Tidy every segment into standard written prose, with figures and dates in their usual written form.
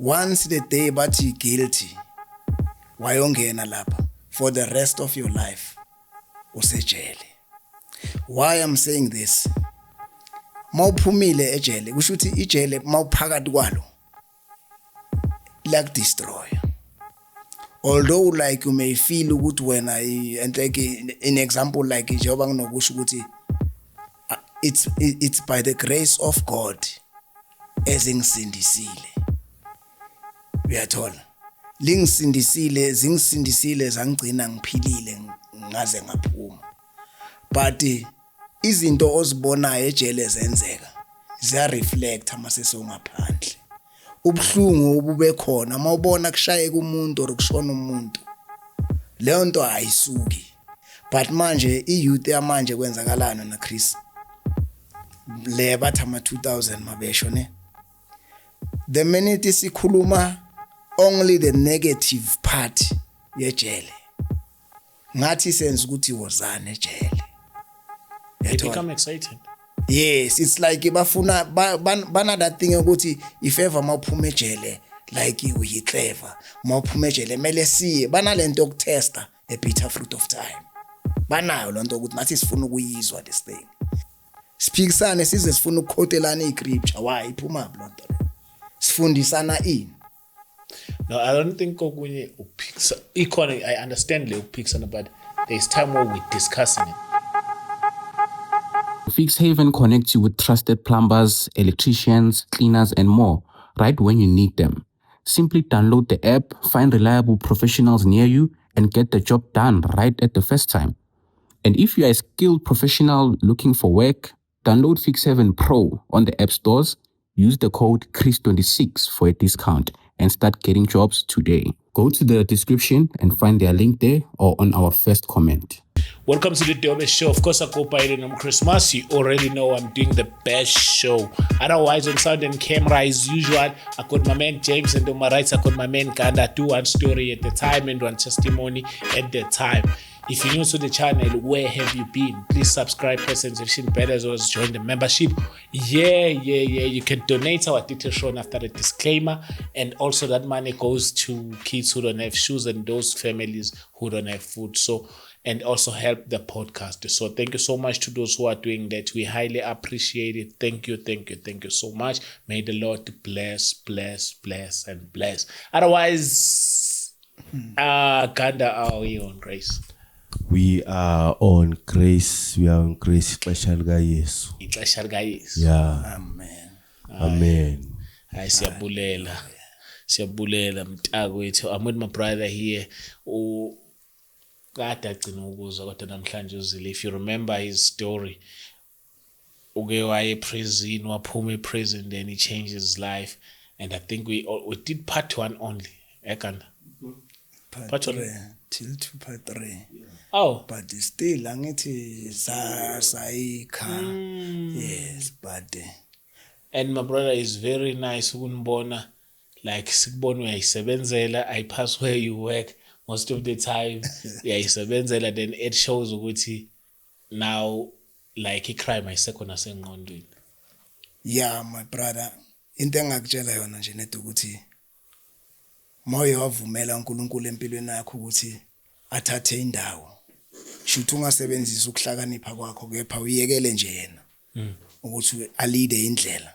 Once the day bathi guilty, wayongena lapha for the rest of your life usejele. Why I'm saying this, mawuphumile ejele, kusho ukuthi ijele mawuphakathi kwalo lakudestroy. Although like you may feel ukuthi wena and like in example, like njengoba nginokusho ukuthi it's by the grace of God ezingisindisile, uyathola, lingisindisile, zingisindisile, zangigcina ngiphilile ngaze ngaphuma. But izinto ozibonayo ejele zenzeka ziya reflect mase sewungaphandle, ubuhlungu obube khona mawubona kushayeka umuntu or kushona umuntu, leyo nto ayisuki. But manje i-youth yamanje, kwenzakalani na Chris, le bathi ama 2000 mabesho ne, the minute sikhuluma only the negative part yejele, ngathi senza ukuthi wozane ejele. They Uyathola? Become excited. Yes, it's like bafuna bana that thing ukuthi if ever mawuphuma ejele, like uyiclever, mawuphuma ejele kumele siye banalento yokutesta a bitter fruit of time. Banayo lonto ukuthi nathi sifuna ukuyizwa this thing, siphikisane size sifuna ukuquotelana iscripture. Why iphuma lonto le? Sifundisana ini? No, I don't think okunye ukuphikisa ikhona. I understand le ukuphikisana, but there's time where we're discussing it. Fixhaven connects you with trusted plumbers, electricians, cleaners, and more right when you need them. Simply download the app, find reliable professionals near you, and get the job done right at the first time. And if you are a skilled professional looking for work, download Fix7 Pro on the app stores, use the code CHRIS26 for a discount, and start getting jobs today. Go to the description and find their link there or on our first comment. Welcome to the Dobe Show. Of course, I go by the name Christmas. You already know I'm doing the best show. Otherwise, on sound and camera, as usual, I got my man James, and on my right, I got my man Ganda. Do one story at the time and one testimony at the time. If you're new to the channel, where have you been? Please subscribe, press the notification bell, as well as join the membership. Yeah. You can donate our details shown after the disclaimer. And also that money goes to kids who don't have shoes and those families who don't have food. So, and also help the podcast. So thank you so much to those who are doing that. We highly appreciate it. Thank you, thank you, thank you so much. May the Lord bless, bless, bless, and bless. Otherwise, Ganda, are we on grace? We are on grace, we are on grace, ixesha likaYesu. Ixesha likaYesu. Yeah. Amen. Amen. Hayi, siyabulela, siyabulela mntakwethu. I'm with my brother here, kade agcina ukuzwa kodwa namhlanje uzile. If you remember his story, uke waye eprison, waphuma eprison, then he changed his life, and I think we did part one only, ekanda. Part Part one. 3 till 2, part 3. Oh. But still angithi sa sayikha, yes, but And my brother is very nice ukunibona, like sikubona uyayisebenzela. I pass where you work most of the time, uyayisebenzela, then it shows ukuthi now like i-crime ayisekho nasengqondweni. Yeah, my brother, into engakutshela yona nje nede ukuthi mawuye wavumela uNkulunkulu empilweni yakho ukuthi athathe indawo, shuthi ungasebenzisi ukuhlakanipha kwakho, kepha uyekele nje yena ukuthi aleade indlela,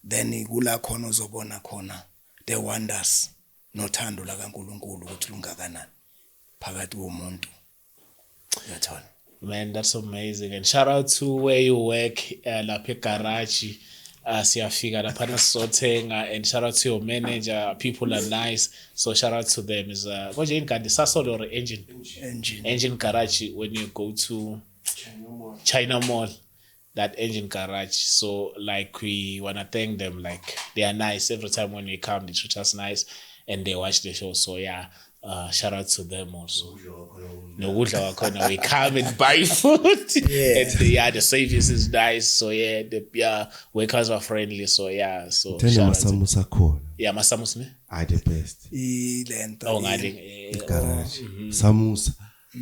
then kula khona uzobona khona the wonders nothando lakaNkulunkulu ukuthi lungakanani phakathi komuntu, uyathola? Man, that's amazing. And shout out to where you work, lapha egarage. Siyafika laphana sizothenga, and shout out to your manager. People are nice. So shout out to them. Is konje yini kanti, Sasol or Engine? Engine. Engine Garage, when you go to China Mall, that Engine Garage. So like we wanna thank them. Like they are nice every time when we come, they treat us nice and they watch the show. So yeah, shout out to them also. Nokudla kwakhona, we come and buy food. And the, yeah, the service is nice. So yeah, the workers are friendly. So yeah, so Thanda shout out to masamusa khona. Yeah, masamusa ne? Are the best. Ilento. Oh, ngale Garage. Samusa.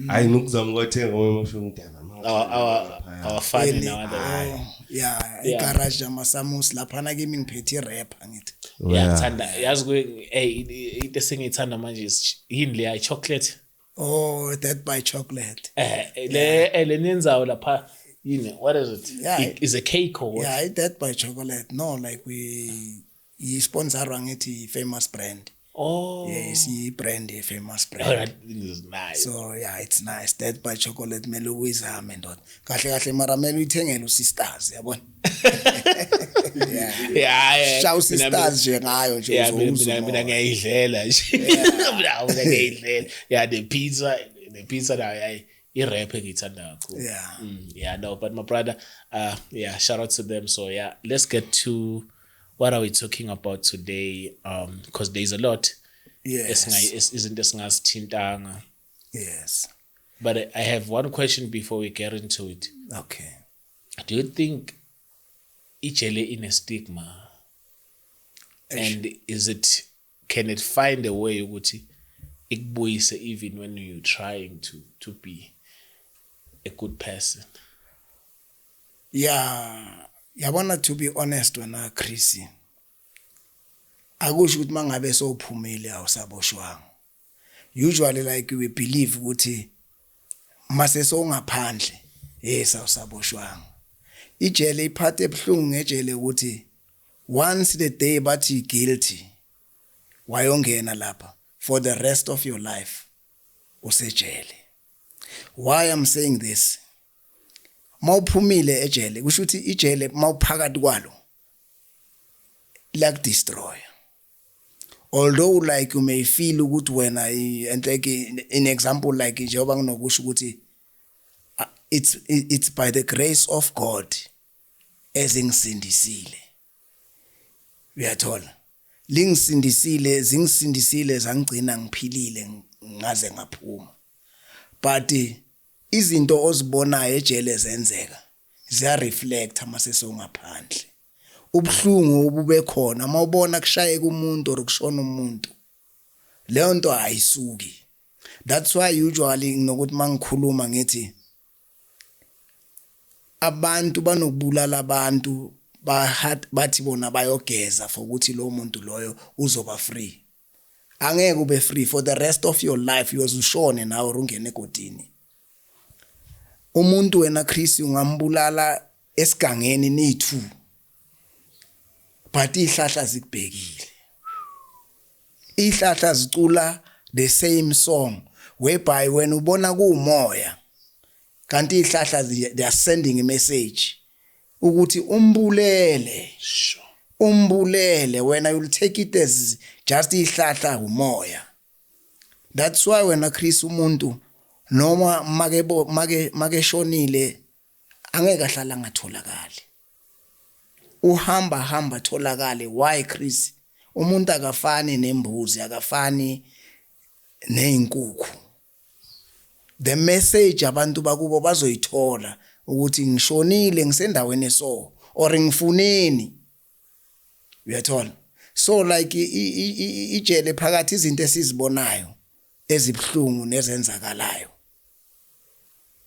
Hayi, nokuzama ukuthenga ngoba mafika ukuthi Awafani nabantu. Oh, yeah, igarage yamasamusi laphana kimi ngiphethe i-rap angithi. Yeah, ngithanda yazi hey, into esengiyithanda manje is yini leya chocolate. Oh, Death by Chocolate. Le nenzayo lapha yini, what is it? Yeah. Is a cake or what? Yeah, i-Death by Chocolate. No, like we i-sponsorwa ngithi famous brand. Oh. Yes, i-brand, i-famous Oh, brand. that thing is nice. So yeah, it's nice. Death by Chocolate mele ukuyizame ndoda. Kahle kahle mara mele uyithengele usisters, yabona. Yeah. Yeah. Shaw sisters nje ngayo nje Yeah, mina uzowuzwa mina mina umoya. ngiyayidlela nje. Mina ngiyayidlela. Yeah, the pizza nayo i-rap engiyithanda kakhulu. Yeah, no, but my brother, yeah, shout out to them. So yeah, let's get to what are we talking about today? Because there's a lot. Izinto esingazithintanga. But I have one question before we get into it. Okay. Do you think ijele in a stigma? And is it can it find a way ukuthi ikubuyise even when you're trying to be a good person? Yeah, yabona, to be honest wena Chris, akusho ukuthi mangabe sowuphumile awusaboshwanga. Usually like we believe ukuthi mase sowungaphandle, yes, awusaboshwanga. Ijele iphathe ebhlungu ngejele ukuthi once the day bathi guilty, wayongena lapha, for the rest of your life usejele. Why I'm saying this, mawuphumile ejele kusho ukuthi ijele mawuphakathi kwalo lakudestroy. Although like you may feel ukuthi wena and like in example, like njengoba nginokusho ukuthi it's by the grace of God ezingisindisile, uyathola, lingisindisile, zingisindisile, zangigcina ngiphilile ngaze ngaphuma. But izinto ozibonayo ejele zenzeka ziya reflect mase sowungaphandle, ubuhlungu obube khona mawubona kushayeka umuntu or kushona umuntu, leyo nto ayisuki. That's why usually nginokuthi mangikhuluma ngithi abantu banokubulala abantu bathi bona bayogeza for ukuthi lo muntu loyo uzoba free. Angeke ube free for the rest of your life, uyozushone nawe ungene egodini. Umuntu wena Chris ungambulala esigangeni ni2, but ihlahla zikubhekile, ihlahla zicula the same song, whereby wena ubona kuumoya kanti ihlahla they are sending a message ukuthi umbulele. Umbulele wena, you'll take it as just ihlahla, umoya. That's why wena Chris umuntu noma make make make shonile angeke ahlala ngatholakali, uhamba hamba tholakale. Why Chris? Umuntu akafani nembuzi, akafani nezinkukhu. The message abantu bakubo bazoyithola ukuthi ngishonile, ngisendaweni so or ngifuneni, uyathola. So like ijele phakathi izinto esizibonayo ezibhlungu nezenzakalayo,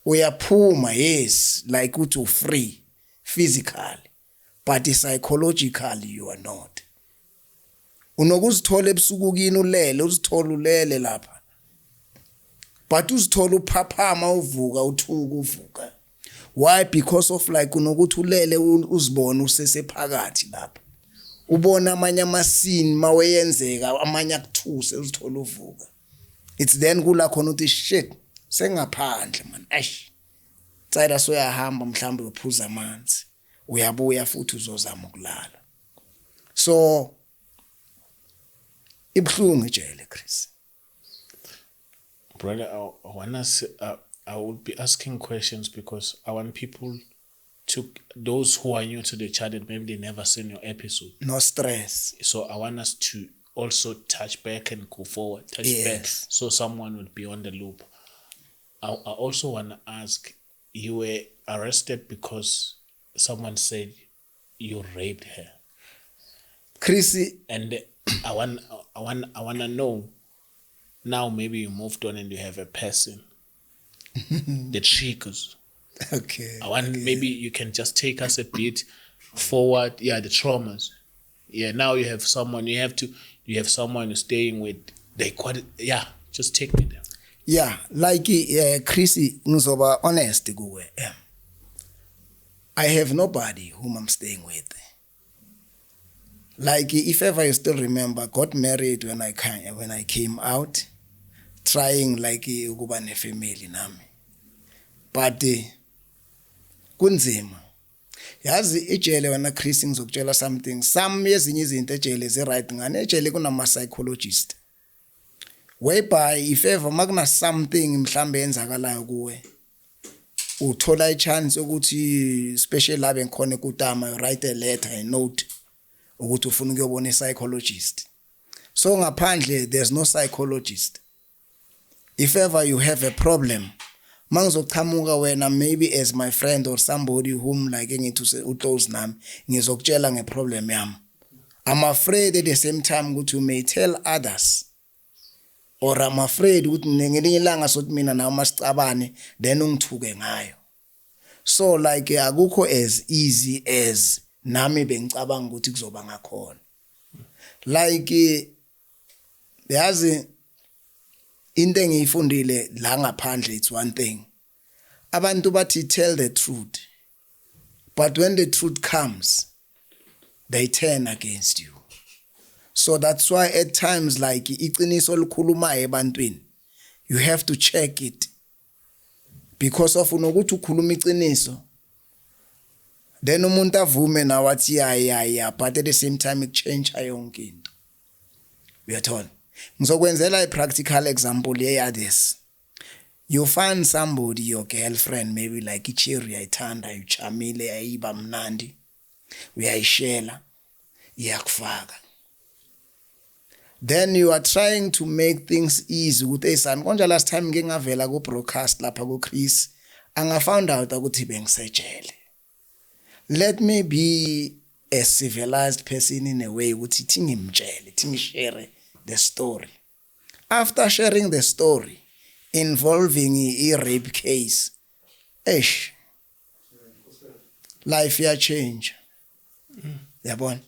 uyaphuma, yes, like uthi u free physically, but psychologically you are not. Unokuzithola ebusuku kini ulele, uzithola ulele lapha, but uzithola uphaphama, uvuka, uthuka, uvuka. Why? Because of like unokuthi ulele uzibone usesephakathi lapha, ubona amanye amasini maweyenzeka, amanye akuthuse, uzithola uvuka. It's then kula khona uthi shit, sengaphandle man, eish, tsayila soyahamba mhlawumbe uyophuza amanzi, uyabuya futhi uzozama ukulala. So ibhlungu ijele, Chris. Brother, I wanna say, I will be asking questions because I want people to, those who are new to the channel, maybe they never seen your episode. No stress. So I want us to also touch back and go forward, touch back, so someone will be on the loop. I also want to ask, you were arrested because someone said you raped her. Chris. And I want to know now, maybe you moved on and you have a person. The triggers. Okay. I want maybe you can just take us a bit forward. Yeah, the traumas. Yeah, now you have someone you have to you have someone you're staying with. They quite yeah, just take me there. Yeah, like Chris, ngizoba honest kuwe. I have nobody whom I'm staying with. Like if ever you still remember, got married when I came out, trying like ukuba nefamily nami. But kunzima. Yazi ejele wena Chris, ngizokutshela something. Some yezinye izinto ejele zi right ngane ejele kunama psychologist. Whereby if ever makuna something mhlambe yenzakalayo kuwe, uthola i-chance ukuthi special la bengikhona ekutama, you write a letter, a note ukuthi ufuna ukuyobona i-psychologist. So ngaphandle there's no psychologist. If ever you have a problem, mangizochamuka wena maybe as my friend or somebody whom like engithi uclose nami, ngizokutshela ngeproblem yami, I'm afraid at the same time ukuthi you may tell others, or I'm afraid ukuthi ngelinye ilanga sothi mina nawe masicabane, then ungithuke ngayo. So like akukho as easy as nami bengicabanga ukuthi kuzoba ngakhona. Like yazi into engiyifundile la ngaphandle, it's one thing, abantu bathi tell the truth, but when the truth comes, they turn against you. So that's why at times like iqiniso olukhulumayo ebantwini, you have to check it, because of unokuthi ukhuluma iqiniso, then umuntu avume nawe athi ya, but at the same time ikuchange yonke into. Uyathola, ngizokwenzela i practical example ye this. You find somebody, your girlfriend maybe, like icherry uyayithanda, uyichamile, ayiba mnandi, uyayishela, iyakufaka. Then you are trying to make things easy ukuthi hey son, konje last time ngike ngavela ku broadcast lapha ku Chris, anga found out ukuthi bengisejele. Let me be a civilized person in a way ukuthi thi ngimtshele, thi ngishare the story. After sharing the story involving i rape case, eish, life ya change. Yabona,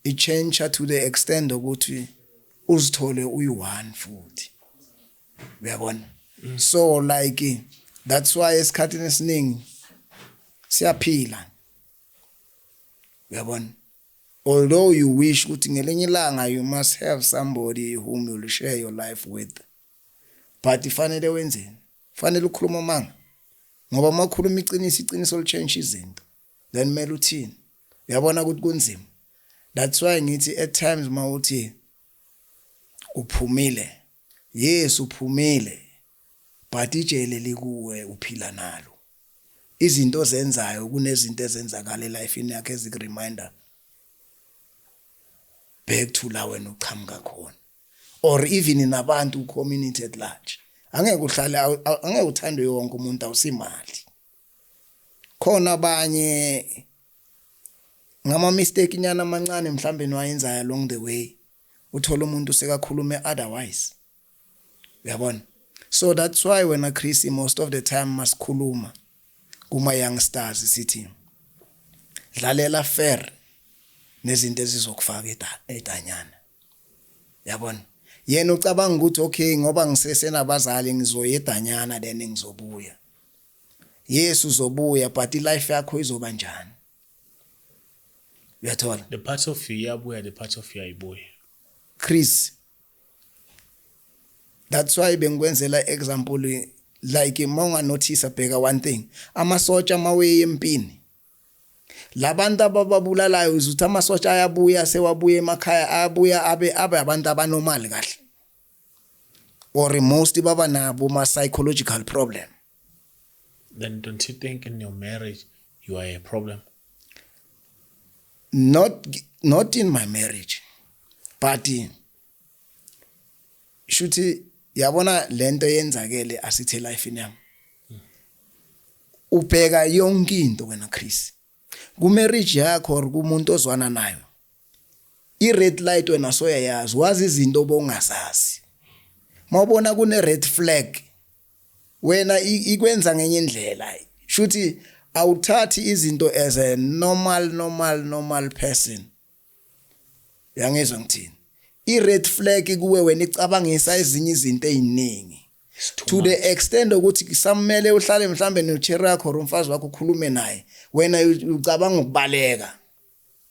i change to the extent ukuthi uzithole uyi-one futhi, uyabona. So like that's why esikhathini esiningi siyaphila, uyabona, although you wish ukuthi ngelinye ilanga you must have somebody whom you'll share your life with, but ifanele wenzeni? Fanele ukhuluma manga, ngoba uma ukhuluma iqiniso, iqiniso lichange izinto. Then kumele uthini? Uyabona ukuthi kunzima. That's why ngithi at times mawuthi uphumile, yes, uphumile, but ijele likuwe, uphila nalo. Izinto ozenzayo, kunezinto ezenzakala elifini yakhe ezikureminder back to la wena uqhamuka khona, or even nabantu, community at large. Angeke uhlale, angeke uthandwe wonke umuntu, awusimali. Khona abanye ngama mistake nyana amancane mhlambe niwayenzayo along the way, uthola umuntu sekakhulume otherwise, uyabona. So that's why wena Chris, most of the time masikhuluma kuma youngsters sithi dlalela fair nezinto ezizokufaka edanyana, yabona. Yena ucabanga ukuthi okay, ngoba ngisesenabazali ngizoya edanyana, then ngizobuya. Yes, uzobuya, but ilife yakho izoba njani? Uyathola? The part of you iyabuya, the part of you ayibuyi. Chris, that's why bengikwenzela example, like mawunga notice, bheka one thing, amasotsha mawe empini, labantu abababulalayo, uzuthi amasotsha ayabuya, sewabuya emakhaya, ayabuya abe abantu abanormal kahle, or most baba nabo ma psychological problem. Then don't you think in your marriage you are a problem? Not in my marriage, but shuthi yabona lento yenzakele asithe life yami, ubheka yonke into wena Chris, ku marriage yakho or kumuntu ozwana nayo, i red light wena soyayazi, wazi izinto obongazazi. Mawubona kune red flag wena ikwenza ngenye indlela. Shuthi Shuthi awuthathi izinto as a normal person. Uyangizwa ngithini? I-red flag kuwe wena icabangisa ezinye izinto eziningi. To the extent ukuthi samele uhlale mhlambe nocherry yakho or umfazi wakho ukhulume naye, wena ucabanga ukubaleka.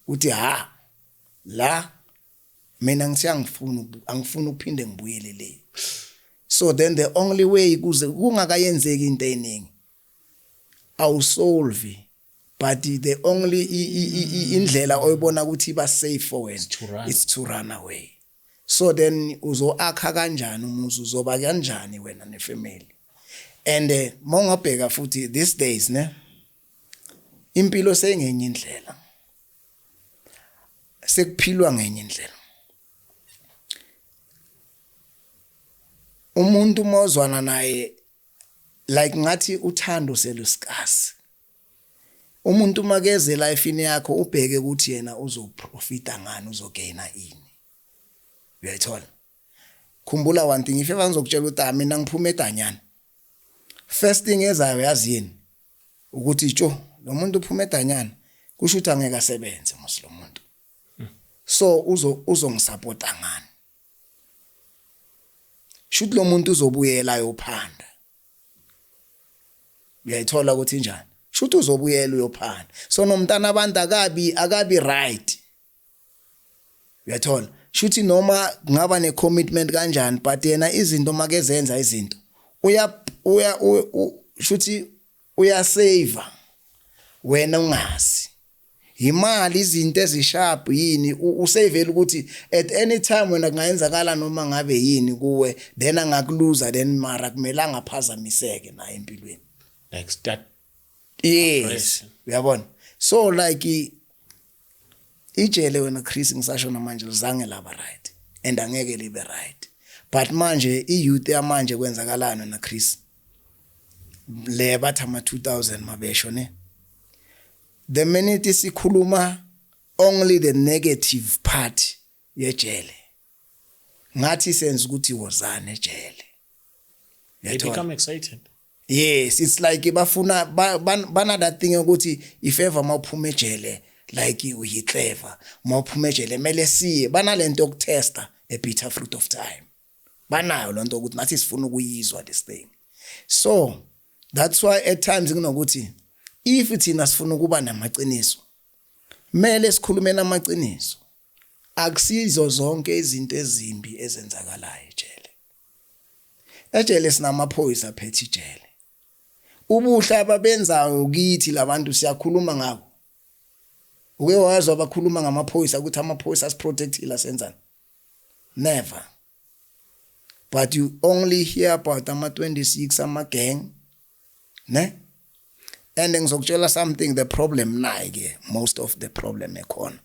Uthi ha la mina ngithi angifuni ukuphinde ngibuyele le. So then the only way kuze kungakayenzeki into eningi awusolve, but the only indlela oyibona ukuthi iba safe for wena to run. It's to run away. So then uzoakha kanjani umuzi, uzoba kanjani wena nefamily? And mawungabheka futhi these days ne, impilo sengenye indlela, sekuphilwa ngenye indlela. Umuntu mawuzwana naye like ngathi uthando selusikasi, umuntu makeze life yakho ubheke ukuthi yena uzoprofita ngani, uzogaina ini. Uyayithola? Khumbula one thing, if ever ngizokutshela ukuthi ah, mina ngiphuma edanyana, first thing ezayo yazi yini? Ukuthi tsho lo muntu uphuma edanyana, kusho ukuthi angeke asebenze mos lo muntu, so uzongisupporta ngani? Shuthi lo muntu uzobuyela ayophanda. Uyayithola ukuthi njani? Shuthi uzobuyela uyophanda. So nomntana abantu akabi right. Uyathola? Shuthi noma kungaba ne-commitment kanjani, but yena izinto makezenza izinto uya shuthi uyasave wena ungazi imali, izinto ezisharp yini, usavela ukuthi at any time wena kungayenzakala noma ngabe yini kuwe, then angakuluza, then mara kumele angaphazamiseke naye empilweni. Like start Yes. Afresh. Uyabona? So like ijele wena Chris, ngisasho namanje, zange laba right and angeke libe right. But manje i-youth yamanje kwenzakalani wena Chris? Le bathi ama 2000 mabesho ne, the minute sikhuluma only the negative part yejele, ngathi senza ukuthi wozane ejele. They Uyathola? become excited. Yes, it's like bafuna bana that thing ukuthi if ever mawuphuma ejele, like uyi-clever, mawuphuma ejele kumele siye banalento yokutesta a bitter fruit of time. Banayo lonto ukuthi nathi sifuna ukuyizwa this thing. So that's why at times kunokuthi if thina sifuna ukuba namaqiniso, kumele sikhulume namaqiniso. Akusizo zonke izinto ezimbi ezenzakalayo ejele. Ejele sinamaphoyisa aphethe ijele. Ubuhle ababenzayo kithi labantu siyakhuluma ngabo. Uke wazwa abakhuluma ngamaphoyisa ukuthi amaphoyisa asiprotectile, asenzani? Never. But you only hear about ama-26, ama-gang ne. And ngizokutshela something, the problem nayi ke, most of the problem ekhona,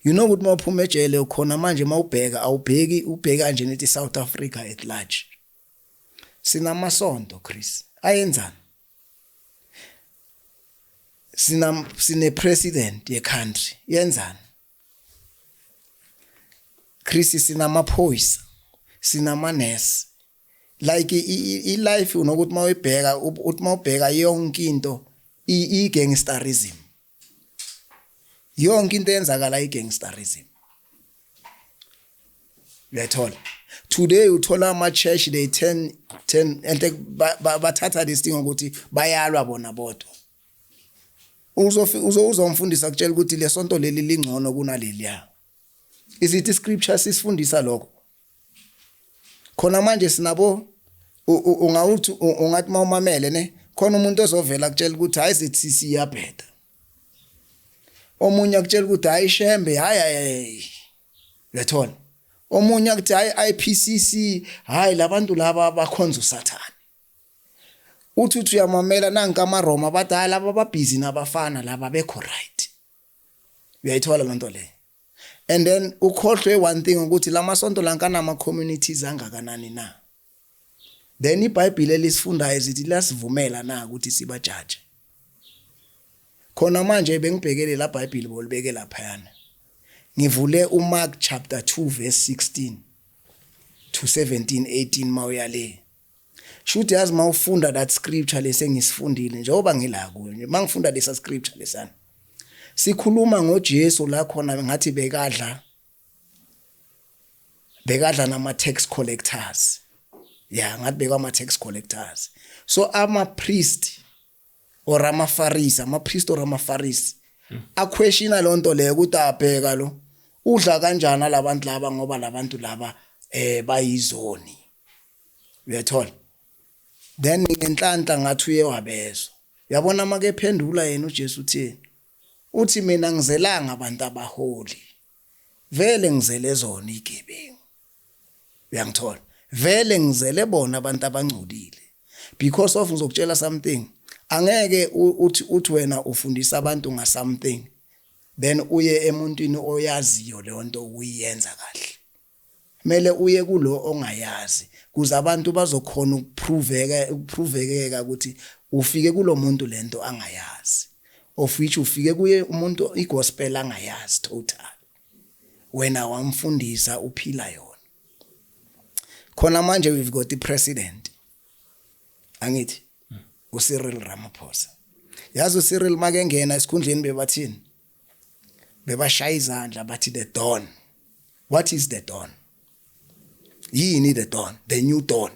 you know ukuthi mawuphuma ejele ukhona manje, mawubheka awubheki, ubheka nje nethi South Africa at large, sinamasonto Chris ayenzani, sine president ye country yenzani Chris, sinamaphoyisa, sinamanesi. Like i-life unokuthi mawuyibheka, uthi mawubheka yonke into i-gangsterism, yonke into eyenzakala i-gangsterism. Uyayithola? Today uthola ama-church, they turn and bathatha this thing ukuthi bayalwa bona bodwa. Uzomfundisa kutshela ukuthi lesonto leli lingcono kunaleliya. Is it scripture sisifundisa lokho? Khona manje sinabo ungawuthi ungathi mawumamele ne, khona umuntu ozovela kutshela ukuthi hayi, ZCC iyabheda, omunye akutshela ukuthi hayi, Shembe, hayi hayi. Uyathola omunye akuthi hayi, IPCC, hayi, labantu laba bakhonza uSathane. Uthi uyamamela nanka amaRoma bathi hayi, laba babhizi nabafana laba bekho right. Uyayithola lonto le? And then ukhohlwe one thing ukuthi lamasonto lanka communities angakanani na. Then iBhayibheli elisifundayo sithi liyasivumela na ukuthi sibajaje? Khona manje bengibhekele la bible bolibeke laphayana, ngivule uMark chapter 2 verse 16 to 17, 18 mawuya le. Shuthi yazi, mawufunda that scripture lesengisifundile, njengoba ngila kuyo nje, mangifunda lesa scripture lesana sikhuluma ngoJesu la khona, ngathi bekadla nama tax collectors. Ya, ngathi bekama tax collectors. So ama priest or ama Pharisee, ama priest or ama Pharisee a-questiona lonto leyo ukuthi abheka lo udla kanjani labantu laba, ngoba labantu laba bayizoni, uyathola? Then ngenhlanhla ngathi uye wabezwa, uyabona, make phendula yena uJesu uthini? Uthi, "Mina ngizelanga abantu abaholi, vele ngizele zona igebengu," uyangithola? Vele ngizele bona abantu abangcolile, because of ngizokutshela something, angeke uthi wena ufundisa abantu nga something, then uye emuntwini oyaziyo leyo nto ukuyenza kahle. Kumele uye kulo ongayazi, kuze abantu bazokhona ukuproveka, ukuprovekeka ukuthi ufike kulo muntu lento angayazi, of which ufike kuye umuntu igospel angayazi total, wena wamfundisa, uphila yona. Khona manje we've got the president, angithi uCyril Ramaphosa. Yazi uCyril make ngena esikhundleni, bebathini? Bebashaya izandla bathi, "The dawn." What is the dawn? Yini the dawn? The new dawn.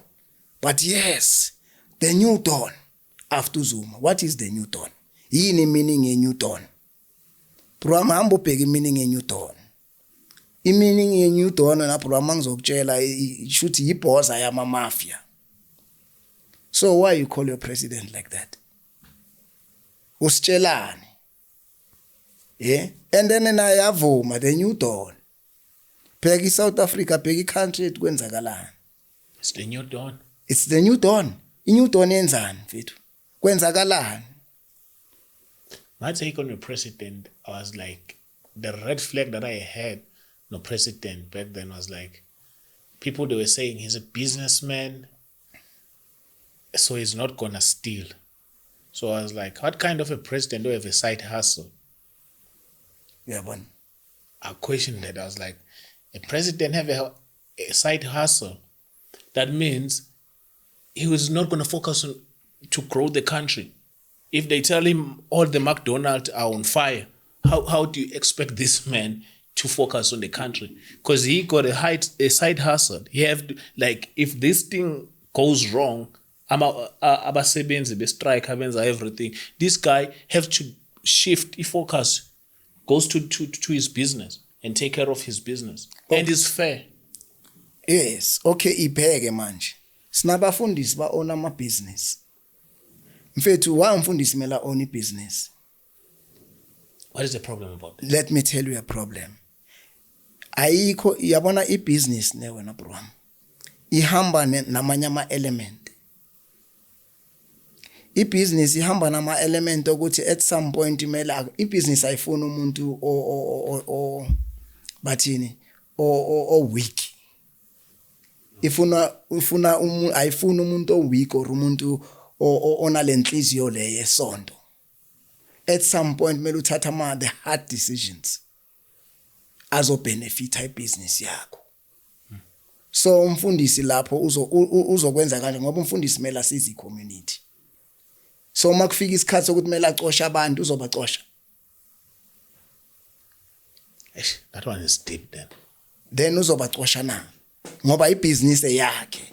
But yes, the new dawn after Zuma. What is the new dawn? Yini meaning ye new dawn, bro? Hamba ubheka meaning ye new dawn, i-meaning ye new dawn na, bro. Mangizokutshela, shuthi yibhoza yama mafia. So why you call your president like that? Usitshelani? Yeah, and then naye yavuma the new dawn. Bheka iSouth Africa, bheka i-country yethu, kwenzakalani? It's the new dawn. It's the new dawn. I-new dawn yenzani, mfethu? Kwenzakalani? My take on your president, I was like, the red flag that I had, no president back then was like, people, they were saying he's a businessman, so he's not gonna steal. So I was like, what kind of a president do have a side hustle? Uyabona? I questioned that. I was like, a president have a side hustle. That means he was not going to focus on to grow the country. If they tell him all the McDonald's are on fire, how do you expect this man to focus on the country? Because he got a side hustle. He have to, like, if this thing goes wrong, ama abasebenzi be-strike, abenza everything. This guy have to shift the focus, goes to his business and take care of his business. And it's fair. Yes, okay, ibheke manje, sinabafundisi ba own ama business, mfethu. Wa umfundisi mela own ibusiness? What is the problem about that? Let me tell you a problem. Ayikho, yabona, ibusiness ne wena, bro, ihamba namanye ama element. Ibusiness ihamba nama element ukuthi at some point imele ibusiness ayifuni umuntu o bathini, o weak. Ifuna ayifuni umuntu o weak or umuntu onalenhliziyo le yesonto. At some point kumele uthathe ama the hard decisions azobenefita ibusiness yakho. So umfundisi lapho uzokwenza kanje, ngoba umfundisi kumele asize i-community. So uma kufika isikhathi sokuthi kumele acoshe abantu, uzobacosha. Eish, that one is deep then. Then uzobacosha na, ngoba ibhizinisi yakhe?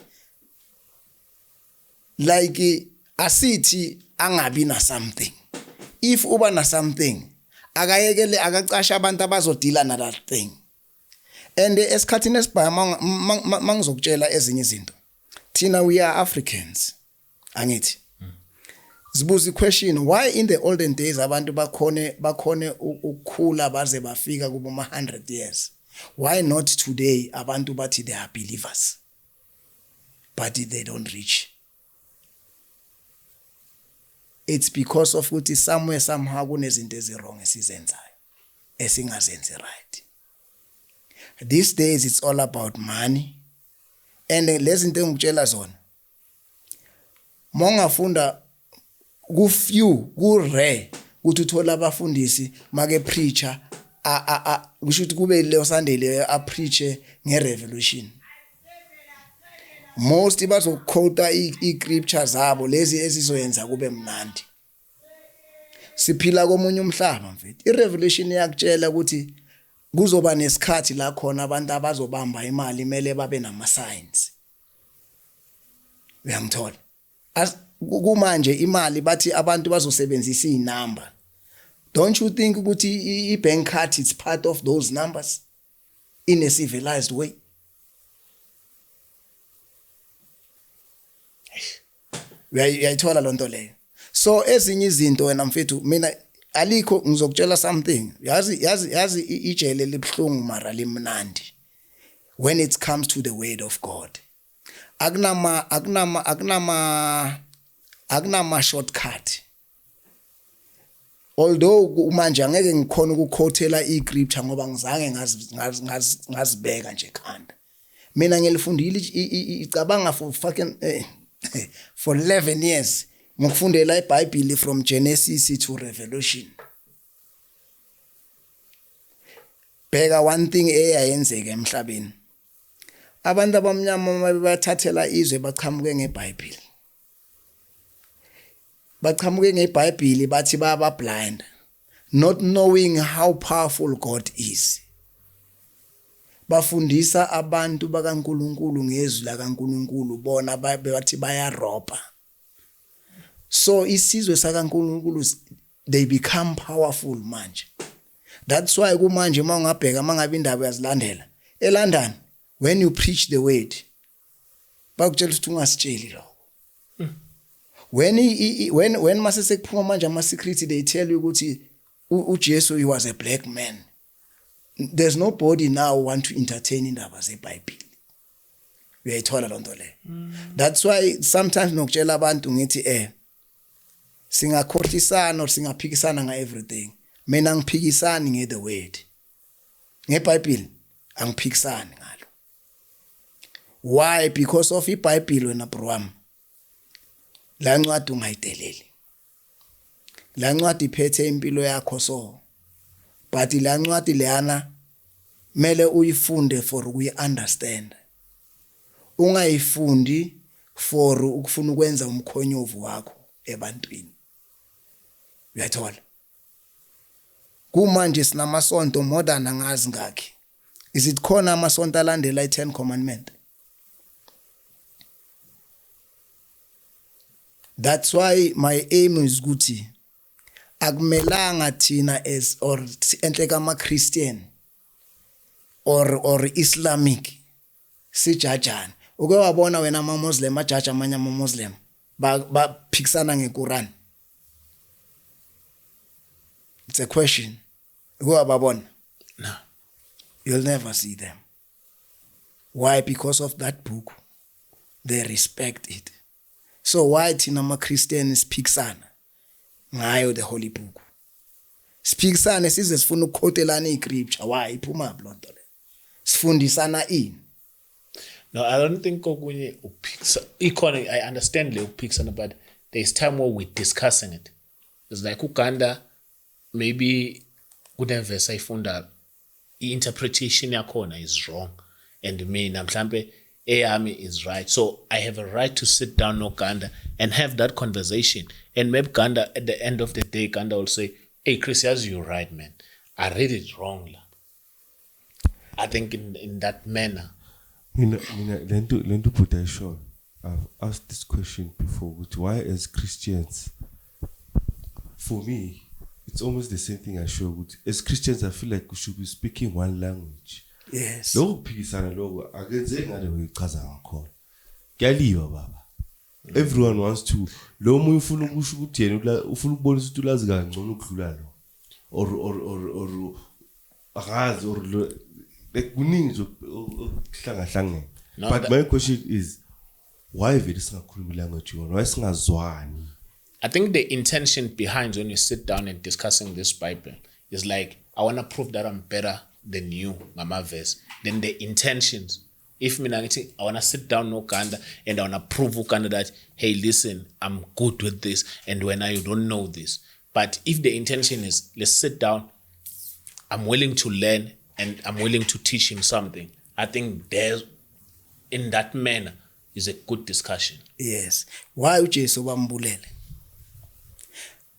Like, asithi angabi na something. If uba na something, akayekele, akacasha abantu abazodila na that thing. And esikhathini esibhaya, mangizokutshela ezinye izinto, thina we are Africans, angithi? Zibuza iquestion, why in the olden days abantu bakhone ukukhula baze bafika kubo ma 100 years? Why not today? Abantu bathi they are believers, but they don't reach. It's because of ukuthi somewhere, somehow kunezinto eziwrong esizenzayo, esingazenzi right. These days it's all about money, and lezi zinto engikutshela zona, mongafunda ku few, ku rare ukuthi uthola abafundisi make preacher a kusho ukuthi kube leyo Sunday leyo a preach ngerevolution. Most bazokuquota i-scripture zabo lezi ezizoyenza kube mnandi. Siphila komunye umhlaba, mfethu. I-revelation iyakutshela ukuthi kuzoba nesikhathi la khona abantu abazobamba imali kumele babe nama-signs. Uyangithola? Kumanje imali bathi abantu bazosebenzisa iy'namba. Don't you think ukuthi i-bank card is part of those numbers in a civilized way? Uyayithola lonto leyo? So ezinye izinto, wena mfethu, mina alikho, ngizokutshela something. Yazi ijele libhlungu mara limnandi when it comes to the word of God. Akunama shortcut. Although manje angeke ngikhona ukuquotela i-scripture ngoba ngizange ngazibeka nje ekhanda. Mina ngilifundile, icabanga, for fucking for 11 years ngokufundela iBhayibheli from Genesis to Revelation. Bheka, one thing eyayenzeka emhlabeni, abantu abamnyama bathathela izwe, baqhamuke ngeBhayibheli, baqhamuke ngeBhayibheli, bathi baba blind, not knowing how powerful God is. Bafundisa abantu bakaNkuluNkulu ngezwi lakaNkuluNkulu, bona bathi bayaroba. So isizwe sakaNkuluNkulu, they become powerful manje. That's why kumanje mawungabheka, mangabe indaba uyazilandela eLondon, when you preach the word, bakutshela ukuthi ungasitsheli lokho. When mase sekuphuma manje ama security, they tell you ukuthi uJesu, he was a black man. There's nobody now want to entertain indaba zeBhayibheli. Uyayithola lonto leyo? That's why sometimes nokutshela abantu ngithi singakhohlisana or singaphikisana nga everything, mina ngiphikisani nge the word, ngeBhayibheli angiphikisani ngalo. Why? Because of iBhayibheli, wena bro wami, la ncwadi ungayideleli, la ncwadi iphethe impilo yakho. So but la ncwadi leyana mele uyifunde for ukuyi-understand, ungayifundi for ukufuna ukwenza umkhonyovu wakho ebantwini. Uyathola? Kumanje sinamasonto more than angazi ngakhi. Is it khona amasonto alandela i-10 commandment? That's why my aim is ukuthi akumelanga thina as or enhle kama Christian or Islamic sijajane. Uke wabona wena ama Muslim ajaja amanye ama Muslim, baphikisana ngeQuran? It's a question. Uke wababona? No. You'll never see them. Why? Because of that book, they respect it. So why thina ama Christians siphikisana ngayo the holy book, siphikisane size sifuna ukuquotelana iscripture? Why? Iphuma phi lonto le? Sifundisana ini? No, I don't think okunye ukuphikisa ikhona. I understand le ukuphikisana, but there's time where we're discussing it. It's like Uganda, maybe kunevesi ayifunda, i-interpretation yakhona is wrong and mina mhlambe eyami is right. So I have a right to sit down noGanda and have that conversation, and maybe Ganda, at the end of the day, Ganda will say, "Hey Chris, yazi, you're right, man, I read it wrong la." I think in that manner. Mina lento ubhuti ayishoyo, I've asked this question before ukuthi why as Christians, for me it's almost the same thing I show ukuthi as Christians I feel like we should be speaking one language. Lokhu kuphikisana lokho akenzeki ngale way ichaza ngakhona. Kuyaliwa, baba. Everyone wants to, lo munye ufuna ukusho ukuthi yena ufuna ukubonisa ukuthi ulazi kangcono ukudlula lo or akazi or like kuningi nje okuhlangahlangene. No, But my question is, why vele singakhulumi language yona? Why singazwani? I think the intention behind when you sit down and discussing this Bible is like, I want to prove that I'm better than you, ngama verse. Then the intentions. If mina ngithi I want to sit down noGanda and I want to prove Uganda that, hey, listen, I'm good with this, and when I don't know this. But if the intention is, let's sit down, I'm willing to learn and I'm willing to teach him something. I think there's in that manner Is a good discussion. Yes, why uJesu bambulele?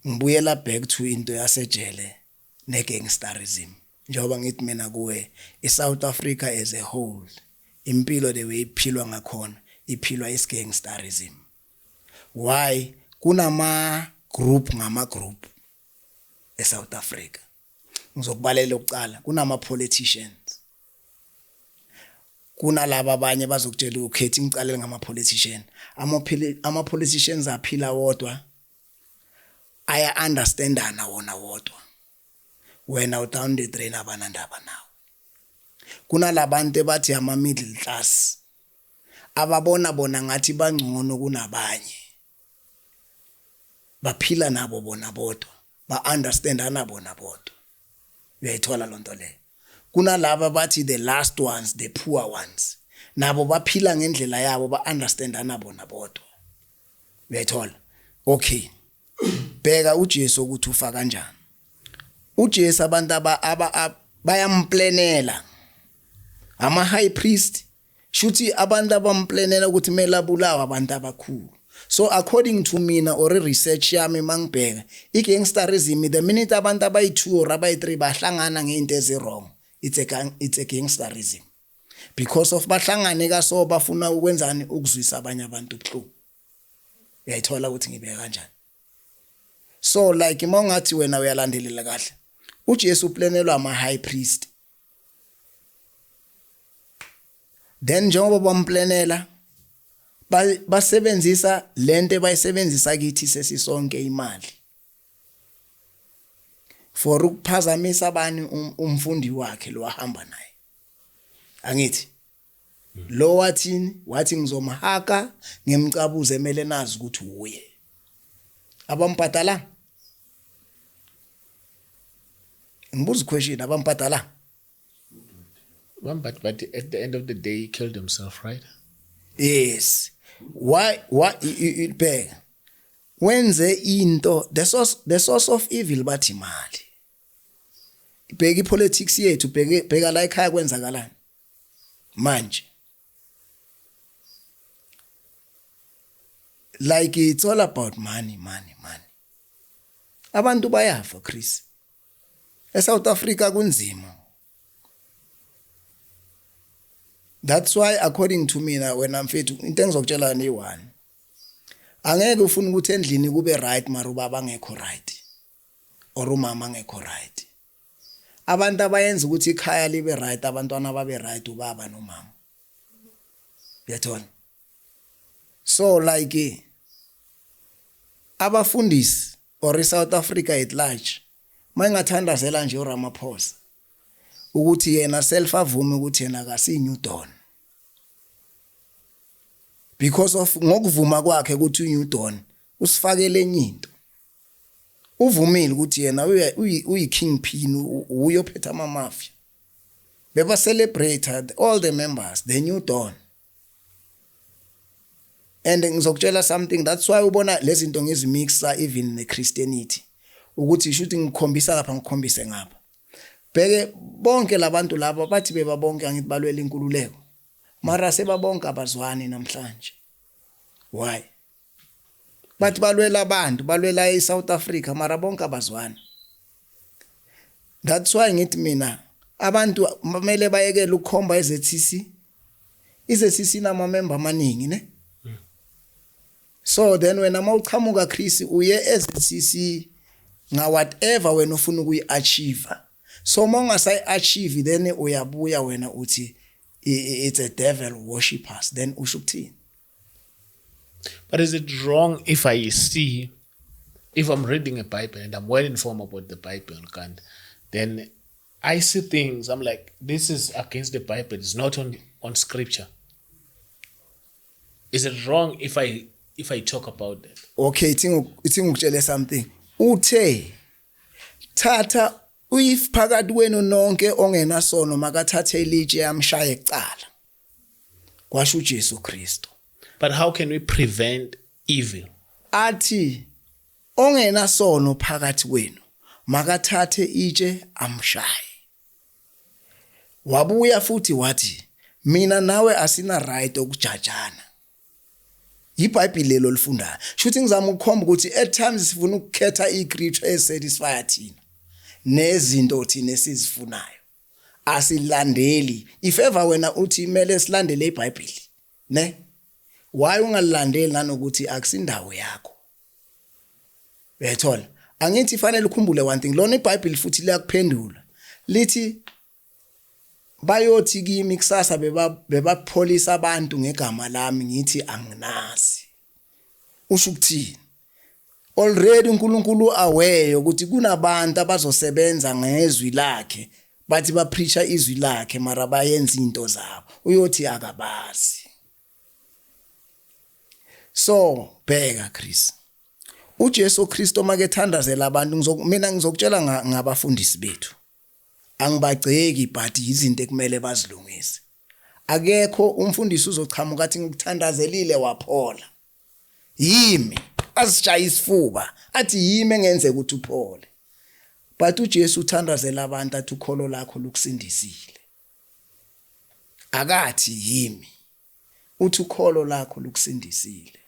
Ngibuyela back to into yasejele negangsterism. Njengoba ngithi mina kuwe, iSouth Africa as a whole, impilo the way iphilwa ngakhona, iphilwa isigangsterism. Why kunama group ngama group eSouth Africa? Ngizokubalela ukucala, kunama politicians, kunalaba abanye bazokutshela ukhethi. Ngicalele ngama politician. Ama politicians aphila wodwa, aya understandana wona wodwa. Wena u down the drain, abanandaba nawe. Kunalabantu ebathi ama middle class, ababona bona ngathi bangcono kunabanye, baphila nabo bona bodwa, ba understandana bona bodwa. Uyayithola lonto leyo? Kunalaba bathi the last ones, the poor ones, nabo baphila ngendlela yabo, ba understandana bona bodwa. Uyayithola? Okay, bheka uJesu ukuthi ufa kanjani. uJesu, abantu aba bayamplanela, ama high priest, shuthi abantu abamplanela ukuthi kumele abulawe abantu abakhulu. So according to mina or research yami, mangibheka igangsterism, the minute abantu abayi2 or abayi3 bahlangana ngeinto ezi-wrong, it's a gangsterism, because of bahlangane kaso bafuna ukwenzani? Ukuzwisa abanye abantu ubuhlungu. Uyayithola ukuthi ngibeka kanjani? So like uma ungathi wena uyalandelela kahle, uJesu uplanelwa ama high priest. Then njengoba bamplanela, basebenzisa lento bayisebenzisa kithi sesisonke, imali, for ukuphazamisa abani? Umfundi wakhe lo ahamba naye. Angithi lo wathini? Wathi, "Ngizomhaka ngemcabuzo emele nazi ukuthi uye." Abambhadala? Ngibuza question, abambhadala? Well, but at the end of the day, he killed himself, right? Yes. Why bheka, wenze into, the source of evil bathi imali. Bheka ipolitics yethu, bheke, bheka la ekhaya kwenzakalani manje. Like it's all about money, money, money. Abantu bayafa, Chris. eSouth Africa kunzima. That's why according to mina, wena mfethu, into engizokutshela ni one, angeke ufune ukuthi endlini kube right mara ubaba angekho right or umama angekho right. Abantu abayenza ukuthi ikhaya libe right, abantwana babe right, ubaba nomama. Uyathola? So like abafundisi or iSouth Africa at large, mayingathandazela nje uRamaphosa ukuthi yena self avume ukuthi yena akasi new dawn, because of ngokuvuma kwakhe ukuthi unew dawn usifakele enye into. Uvumile ukuthi yena uyi kingpin, uyophetha ama mafia. Beba celebrate all the members, the new dawn. And ngizokutshela something, that's why ubona lezi zinto ngizimixa even neChristianity, ukuthi shuthi ngikhombisa lapha, ngikhombise ngapha. Bheke bonke labantu laba bathi beba bonke, angithi balwela inkululeko, mara sebabonke abazwani namhlanje. Why? Bathi balwela abantu, balwela iSouth Africa, mara bonke abazwani. That's why ngithi mina abantu kumele bayekele ukukhomba iZCC. iZCC nama member amaningi, ne? So then wena mawuchamuka, Chris, uye eZCC nga whatever wena ufuna ukuyi-achieve. So mawungasayi achieve, then uyabuya wena uthi it's a devil worshippers. Then usho ukuthini? But is it wrong if I see, if I'm reading a Bible and I'm well informed about the Bible, and then I see things, I'm like, this is against the Bible, it's not on scripture. Is it wrong if I talk about that? Okay, ithi ngikutshele something. Uthe thatha, if phakathi kwenu nonke ongenasono makathathe ilitshe yamshaya ecala, kwasho uJesu Kristu. But how can we prevent evil? Athi ongenasono phakathi kwenu makathathe itshe amshaye. Wabuya futhi wathi mina nawe asina right okujajana. iBhayibheli lelo lifundayo. Shuthi ngizama ukukhomba ukuthi at times sifuna ukukhetha iScripture esatisfy thina nezinto thina esizifunayo, asilandeli. If ever wena uthi kumele silandele iBhayibheli, ne, why ungalilandeli nanokuthi akusindawo yakho? Uyayithola? Angithi fanele ukhumbule one thing, lona iBhayibheli futhi liyakuphendula, lithi bayothi kimi kusasa bebapholisa abantu ngegama lami, ngithi anginazi. Usho ukuthini? Already uNkulunkulu aware ukuthi kunabantu abazosebenza ngezwi lakhe, bathi bapreacha izwi lakhe, mara bayenza into zabo, uyothi akabazi. So bheka Chris, uJesu Kristo makethandazela abantu, mina ngizokutshela ngabafundisi bethu, angibagceki, but izinto ekumele bazilungise. Akekho umfundisi uzochamuka athi ngikuthandazelile waphola, yimi, azishaya isifuba athi yimi engenze ukuthi uphole. But uJesu uthandazela abantu athi ukholo lakho lukusindisile. Akathi yimi, uthi ukholo lakho lukusindisile.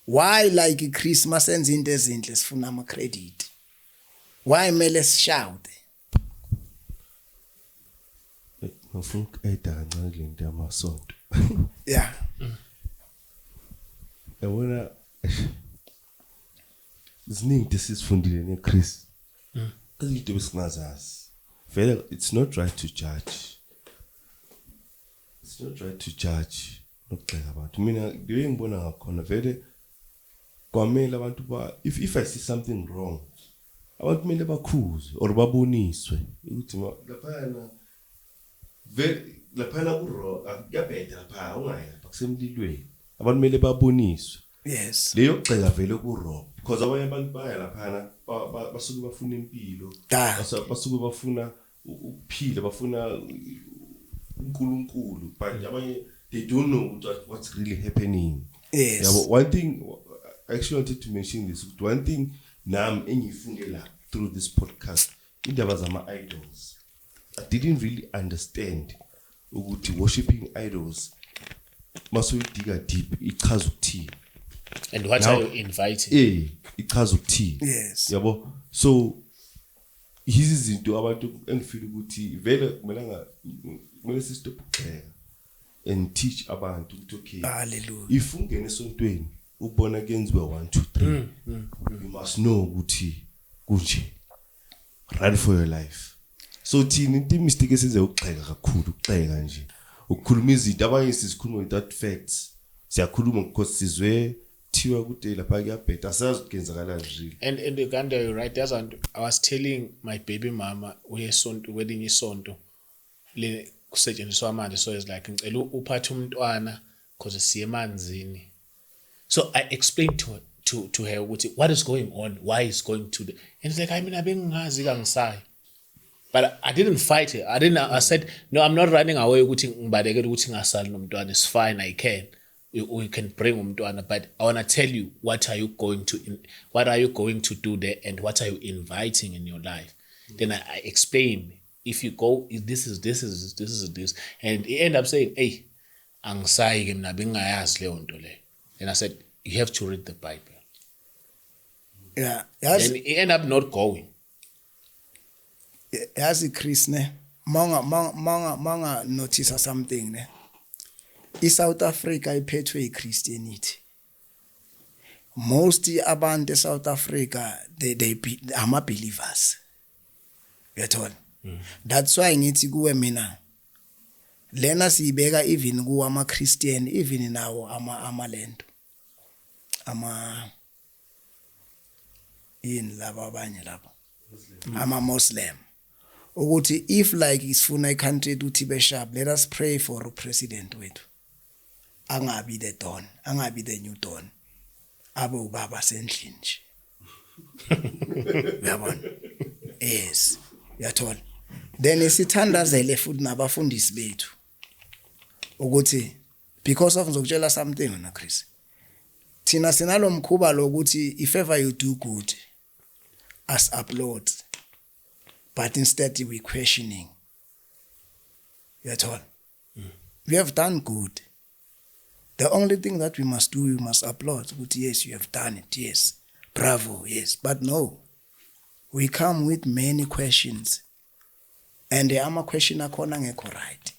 Why, like Chris, masenza into ezinhle sifuna ama credit? Why mele sishout? Ngifuna uku-adda kancane kule nto yamasonto. Yabona, ziningi into esizifundile ne-Chris, izinto besingazazi vele. It's not right to judge, it's not right to judge nokugxeka abantu. Mina the way ngibona ngakhona, vele kwamele abantu ba if I see something wrong, abantu kumele bakhuzwe or baboniswe ukuthi laphayana vele, laphayana ku-wrong, kuyabheda lapha, ungayi lapha, kusemlilweni. Abantu kumele baboniswe. Leyo kugxeka vele ku-wrong because abanye abantu baya laphana basuke bafuna impilo. Basuke bafuna ukuphila, bafuna uNkulunkulu, but abanye they don't know what's really happening. Yabo, one thing I actually wanted to mention this, ukuthi one thing nami engiyifunde la through this podcast, indaba zama-idols. I didn't really understand ukuthi worshiping idols, masuyidiga deep, ichaza ukuthini. And what are you inviting? Ichaza ukuthini? Yabo, so yizi izinto abantu engifeel ukuthi vele kumelanga, kumele sistop ukugxeka and teach abantu ukuthi okay, Hallelujah. if ungena esontweni ukubona kuyenziwe 1 2 3, you must know ukuthi kunje, run for your life. So thina into imistake esenze ukugxeka kakhulu, ukugxeka nje, ukukhuluma izinto abanye sizikhuluma without facts. Siyakhuluma because sizwe thiwa kude lapha kuyabheda, asazi ukuthi kuyenzakalani really. And Uganda, you're right. That's what I was telling my baby mama, uyesonto kwelinye isonto le kusetshenziswa amanzi, so it's like ngicela uphathe umntwana because siye emanzini. So I explained to her ukuthi what is going on, why is going to the, and it's like, I mean, abengingazi kangisayi. But I didn't fight her. I didn't. I said, no, I'm not running away ukuthi ngibalekele ukuthi ngasali nomntwana. It's fine, I can. We can bring umntwana, but I want to tell you what are you going to do there and what are you inviting in your life. Then I explain, if you go, this is this is this is this, and he end up saying, hey, angisayi ke mina, bengingayazi leyo nto leyo. And I said, you have to read the Bible. Yazi, Then he end up not going. Yazi Chris, ne, manga notice something, ne, iSouth Africa iphethwe iChristianity. Most abantu eSouth Africa, they be ama believers, uyathola? That's why ngithi kuwe mina lena siyibeka even kuwa ama Christian, even nawo ama lento, ama yini laba abanye lapha, ama Muslim, ukuthi if like sifuna icountry ukuthi be sharp, let us pray for upresident wethu angabi the don, angabi the new don, abe ubaba sendlini nje, uyabona? Yes, uyathola? Then sithandazele futhi nabafundisi bethu ukuthi, because of ngizokutshela something wena Chris, thina sinalomkhuba lokuthi if ever you do good, us applaud, but instead we questioning, uyathola? We have done good. The only thing that we must do, we must applaud ukuthi yes, you have done it, yes, bravo, yes. But no, we come with many questions, and ama-question akhona angekho right.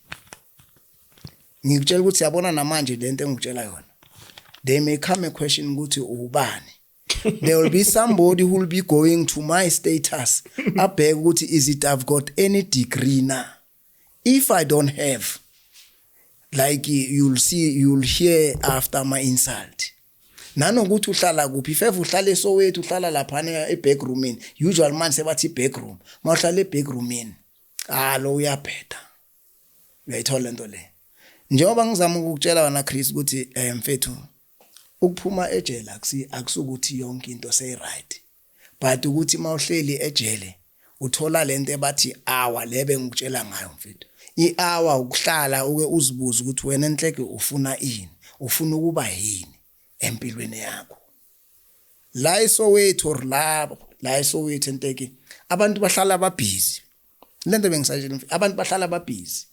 Ngikutshela ukuthi yabona namanje lento engikutshela yona, there may come a question ukuthi ubani. There will be somebody who will be going to my status, abheke ukuthi is it I've got any degree na. If I don't have, like, you'll see, you'll hear after my insult. Nanokuthi uhlala kuphi, if ever uhlala eSoweto, uhlala laphana e-backroomini, usual manje sebathi i-backroom, mawuhlala e-backroomini, ah, lo uyabheda. Uyayithola lento le? Njengoba ngizama ukukutshela wena Chris ukuthi mfethu, ukuphuma ejele akusukuthi yonke into seyi-right, but ukuthi mawuhleli ejele uthola lento ebathi hour lebe ngikutshela ngayo mfethu, i-hour ukuhlala uke uzibuze ukuthi wena enhleke ufuna ini, ufuna ukuba yini empilweni yakho la eSoweto or la eSoweto. Enteke abantu bahlala babhizi, lento bengisatshela, abantu bahlala babhizi.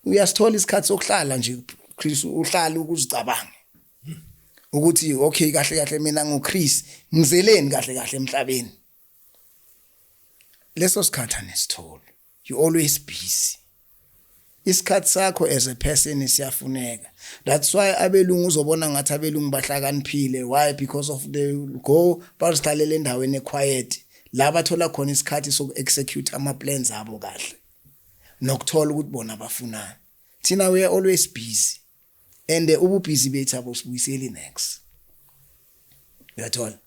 Uyasithola isikhathi sokuhlala nje Chris, uhlala ukuzicabanga ukuthi okay, kahle kahle mina nguChris, ngizeleni kahle kahle emhlabeni? Leso sikhathi anesitholo, you always busy. Isikhathi sakho as a person siyafuneka. That's why abelungu, uzobona ngathi abelungu bahlakaniphile. Why? Because of they go bazihlalele endaweni equiet la bathola khona isikhathi soku-execute ama-plans abo kahle nokuthola ukuthi bona bafunani. Thina we are always busy, and ububhizi bethu abusibuyiseli next. Uyathola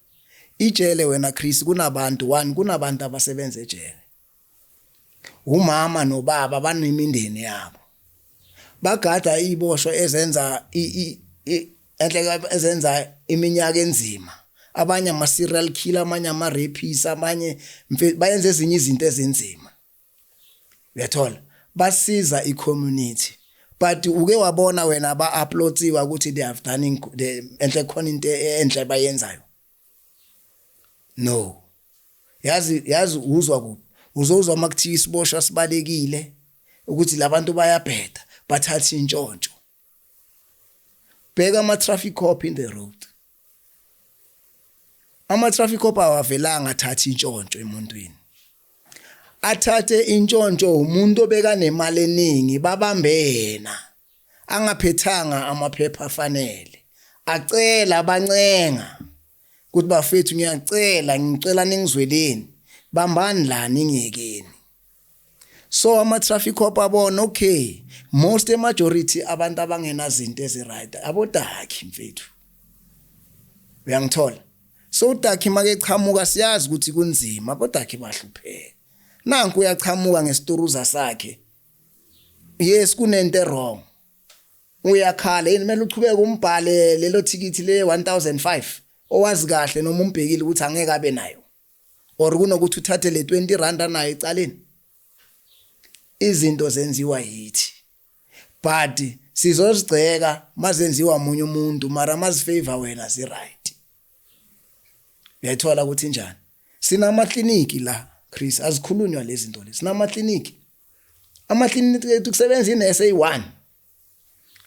ijele wena Chris, kunabantu one, kunabantu abasebenza ejele, umama nobaba banemindeni yabo, bagada iziboshwa ezenza enhle, ezenza iminyaka enzima, abanye ama serial killer, amanye ama rapists, abanye bayenza ezinye izinto ezinzima. Uyathola, basiza i-community, but uke wabona wena ba-uploadiwa ukuthi they have done enhle, khona into enhle bayenzayo? No. Yazi uzwa kuphi? Uzozwa makuthiwa isiboshwa sibalekile, ukuthi labantu bayabheda, bathatha intshontsho. Bheka ama traffic cop in the road, ama traffic cop awavelanga athatha intshontsho emuntwini. Athathe intshontsho umuntu obeka nemali eningi, babambe yena angaphethanga amaphepha afanele, acela, bancenga ukuthi bafethu, ngiyacela, ngicela ningizweleni, bambani la, ningiyekeni. So ama traffic cop abona okay, most majority abantu abangenazinto ezi-right abodakhi mfethu. Uyangithola? So udakhi make chamuka, siyazi ukuthi kunzima, abodakhi bahlupheka. Nanku uyachamuka ngesituruza sakhe, yes, kunento wrong, uyakhala yini? Kumele uchubeke umbhale lelo thikithi le 1005 owazi kahle noma umbhekile ukuthi angeke abe nayo, or kunokuthi uthathe le 20 rand anayo ecaleni. Izinto zenziwa yithi, but sizozigceka mazenziwa umunye umuntu, mara mazifavor wena zi right. Uyayithola ukuthi njani? Sinamakliniki la Chris, azikhulunywa lezi zinto lezi. Sinamakliniki, amakliniki ethu kusebenza inesi eyi-1.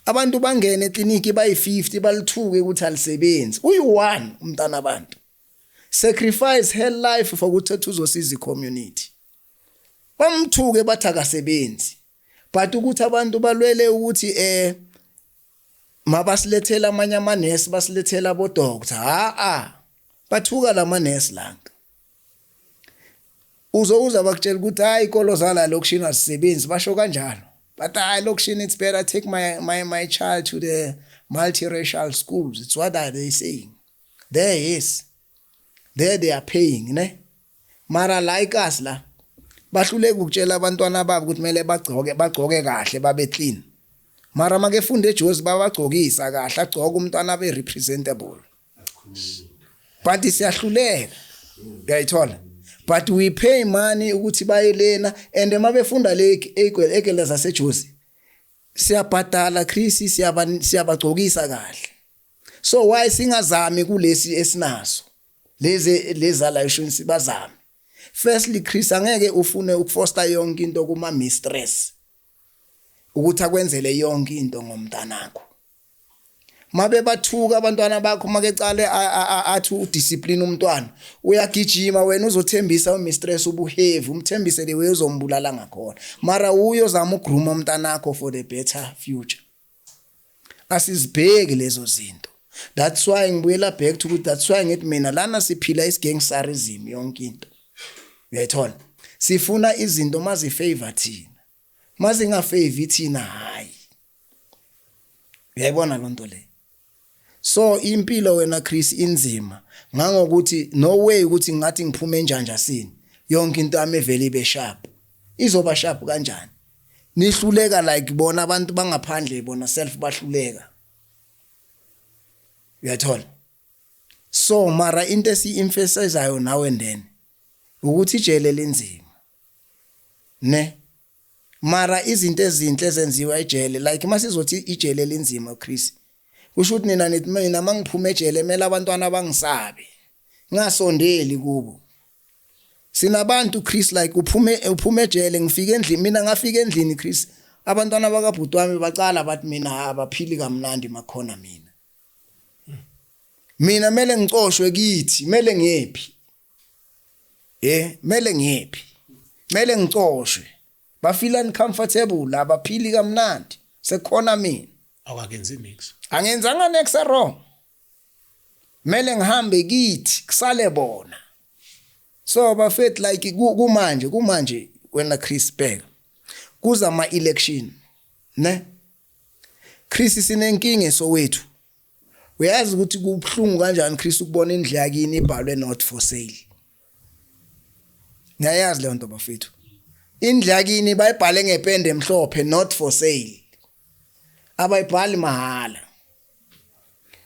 Abantu bangene ekliniki bayi-50, balithuke ukuthi alisebenzi. Uyi-1 umntana, abantu sacrifice her life for ukuthi uzosiza i-community, bamthuke bathi akasebenzi. But ukuthi abantu balwele ukuthi mabasilethela amanye amanesi, basilethela abo doctor, ha a bathuka lamanesi langa. Uzouza bakutshela ukuthi hayi, ikolo zala lokishini azisebenzi, basho kanjalo, but hayi, lokishini, it's better take my child to the multiracial schools. It's what are they saying there? Yes, there they are paying ne. Mara la ikasi la bahluleka ukutshela abantwana babo ukuthi kumele bagcoke kahle, babe clean. Mara make funde eJozi babagcokisa kahle, agcoke umntwana abe representable, but siyahluleka. Uyayithola? But we pay money ukuthi baye lena, and mabefunda le egele zaseJozi siyabhadala Chris, siyabagcokisa kahle. So why singazami kulesi esinaso, lezi leza la eshoni bazame? Firstly Chris, angeke ufune ukufoster yonke into kuma mistress ukuthi akwenzele yonke into ngomntanakho. Mabe bathuka abantwana bakho, makecale athi udiscipline umntwana, uyagijima wena uzothembisa umistress ubuheavy, umthembise le way uzombulala ngakhona, mara uyozama ugroom umntanakho for the better future. Asizibheki lezo zinto. That's why ngibuyela back to ukuthi, that's why ngithi mina lana siphila isigangsterism. Yonke into, uyayithola, sifuna izinto mazifavor thina, mazingafavor thina hayi. Uyayibona lonto le? So impilo wena Chris inzima ngangokuthi no way ukuthi ngathi ngiphume enjanjasini yonke into yami evele ibe sharp. Izoba sharp kanjani nihluleka like bona abantu bangaphandle, bona self bahluleka, uyathola? So mara into esi-emphasizayo nawe and then ukuthi ijele linzima ne, mara izinto ezinhle ezenziwa ejele, like masizothi ijele linzima Chris, kusho ukuthi nina nithi mina mangiphuma ejele kumele abantwana bangisabe, ngingasondeli kubo. Sinabantu Chris, like uphume ejele, ngifike endlini, mina ngafika endlini Chris, abantwana bakabhuti wami bacala bathi mina abaphili kamnandi makhona mina. Mina mele ngicoshwe kithi, mele ngiyephi? Mele ngiyephi? Mele ngicoshwe, ba feel uncomfortable, abaphili kamnandi sekukhona mina. Awukakenzi nix. Angenzanga nex wrong, mele ngihambe kithi kusale bona. So bafethu, like kumanje wena Chris, bheka kuza ama election ne Chris, sinenkinga esowethu. Uyazi ukuthi kubhlungu kanjani Chris ukubona indlu yakini ibhalwe "not for sale"? Ngiyayazi leyo nto bafethu. Indlu yakini bayibhale ngepende emhlophe "not for sale". Abayibhali mahala,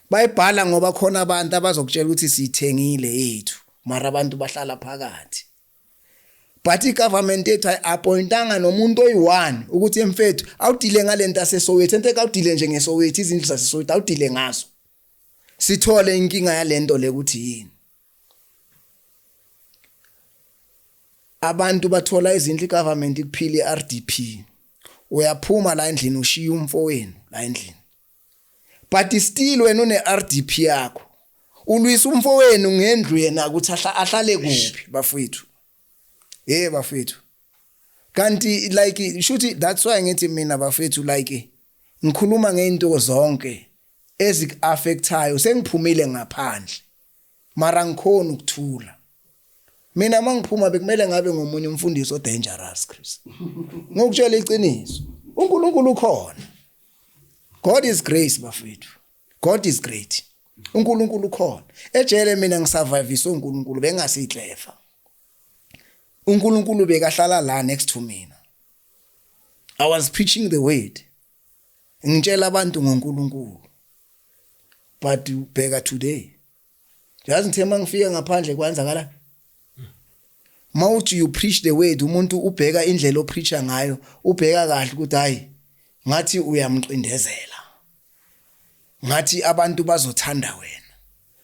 bayibhala ngoba khona abantu abazokutshela ukuthi siyithengile yethu, mara abantu bahlala phakathi. But igovernment yethu ayi-appointanga nomuntu oyi-one ukuthi emfethu awudile ngalento aseSoweto, ento ekawudile nje ngeSoweto, izindlu zaseSoweto awudile ngazo, sithole inkinga yalento le ukuthi yini. Abantu bathola izindlu, igovernment ikuphila i-RDP, uyaphuma la endlini ushiya umfowenu la endlini, but still wena une-RDP yakho, ulwisa umfowenu ngendlu yena ukuthi ahlale kuphi bafowethu. Bafethu, kanti like shuthi that's why ngithi mina bafethu, like ngikhuluma ngeinto zonke ezikuaffectayo. Sengiphumile ngaphandle mara ngikhona ukuthula. Mina mangiphuma bekumele ngabe ngomunye umfundisi odangerous Chris, ngokutshela iqiniso. uNkulunkulu ukhona. God is grace bafethu, God is great. uNkulunkulu ukhona. Ejele mina ngisurvive uNkulunkulu, bengasiclever. uNkulunkulu bekahlala la next to mina. I was preaching the word, ngitshela abantu ngoNkulunkulu, but bheka today, yazi ngithe mangifika ngaphandle kwenzakala mawuthi you preach the word, umuntu ubheka indlela opreacha ngayo, ubheka kahle ukuthi hayi, ngathi uyamqindezela, ngathi abantu bazothanda wena,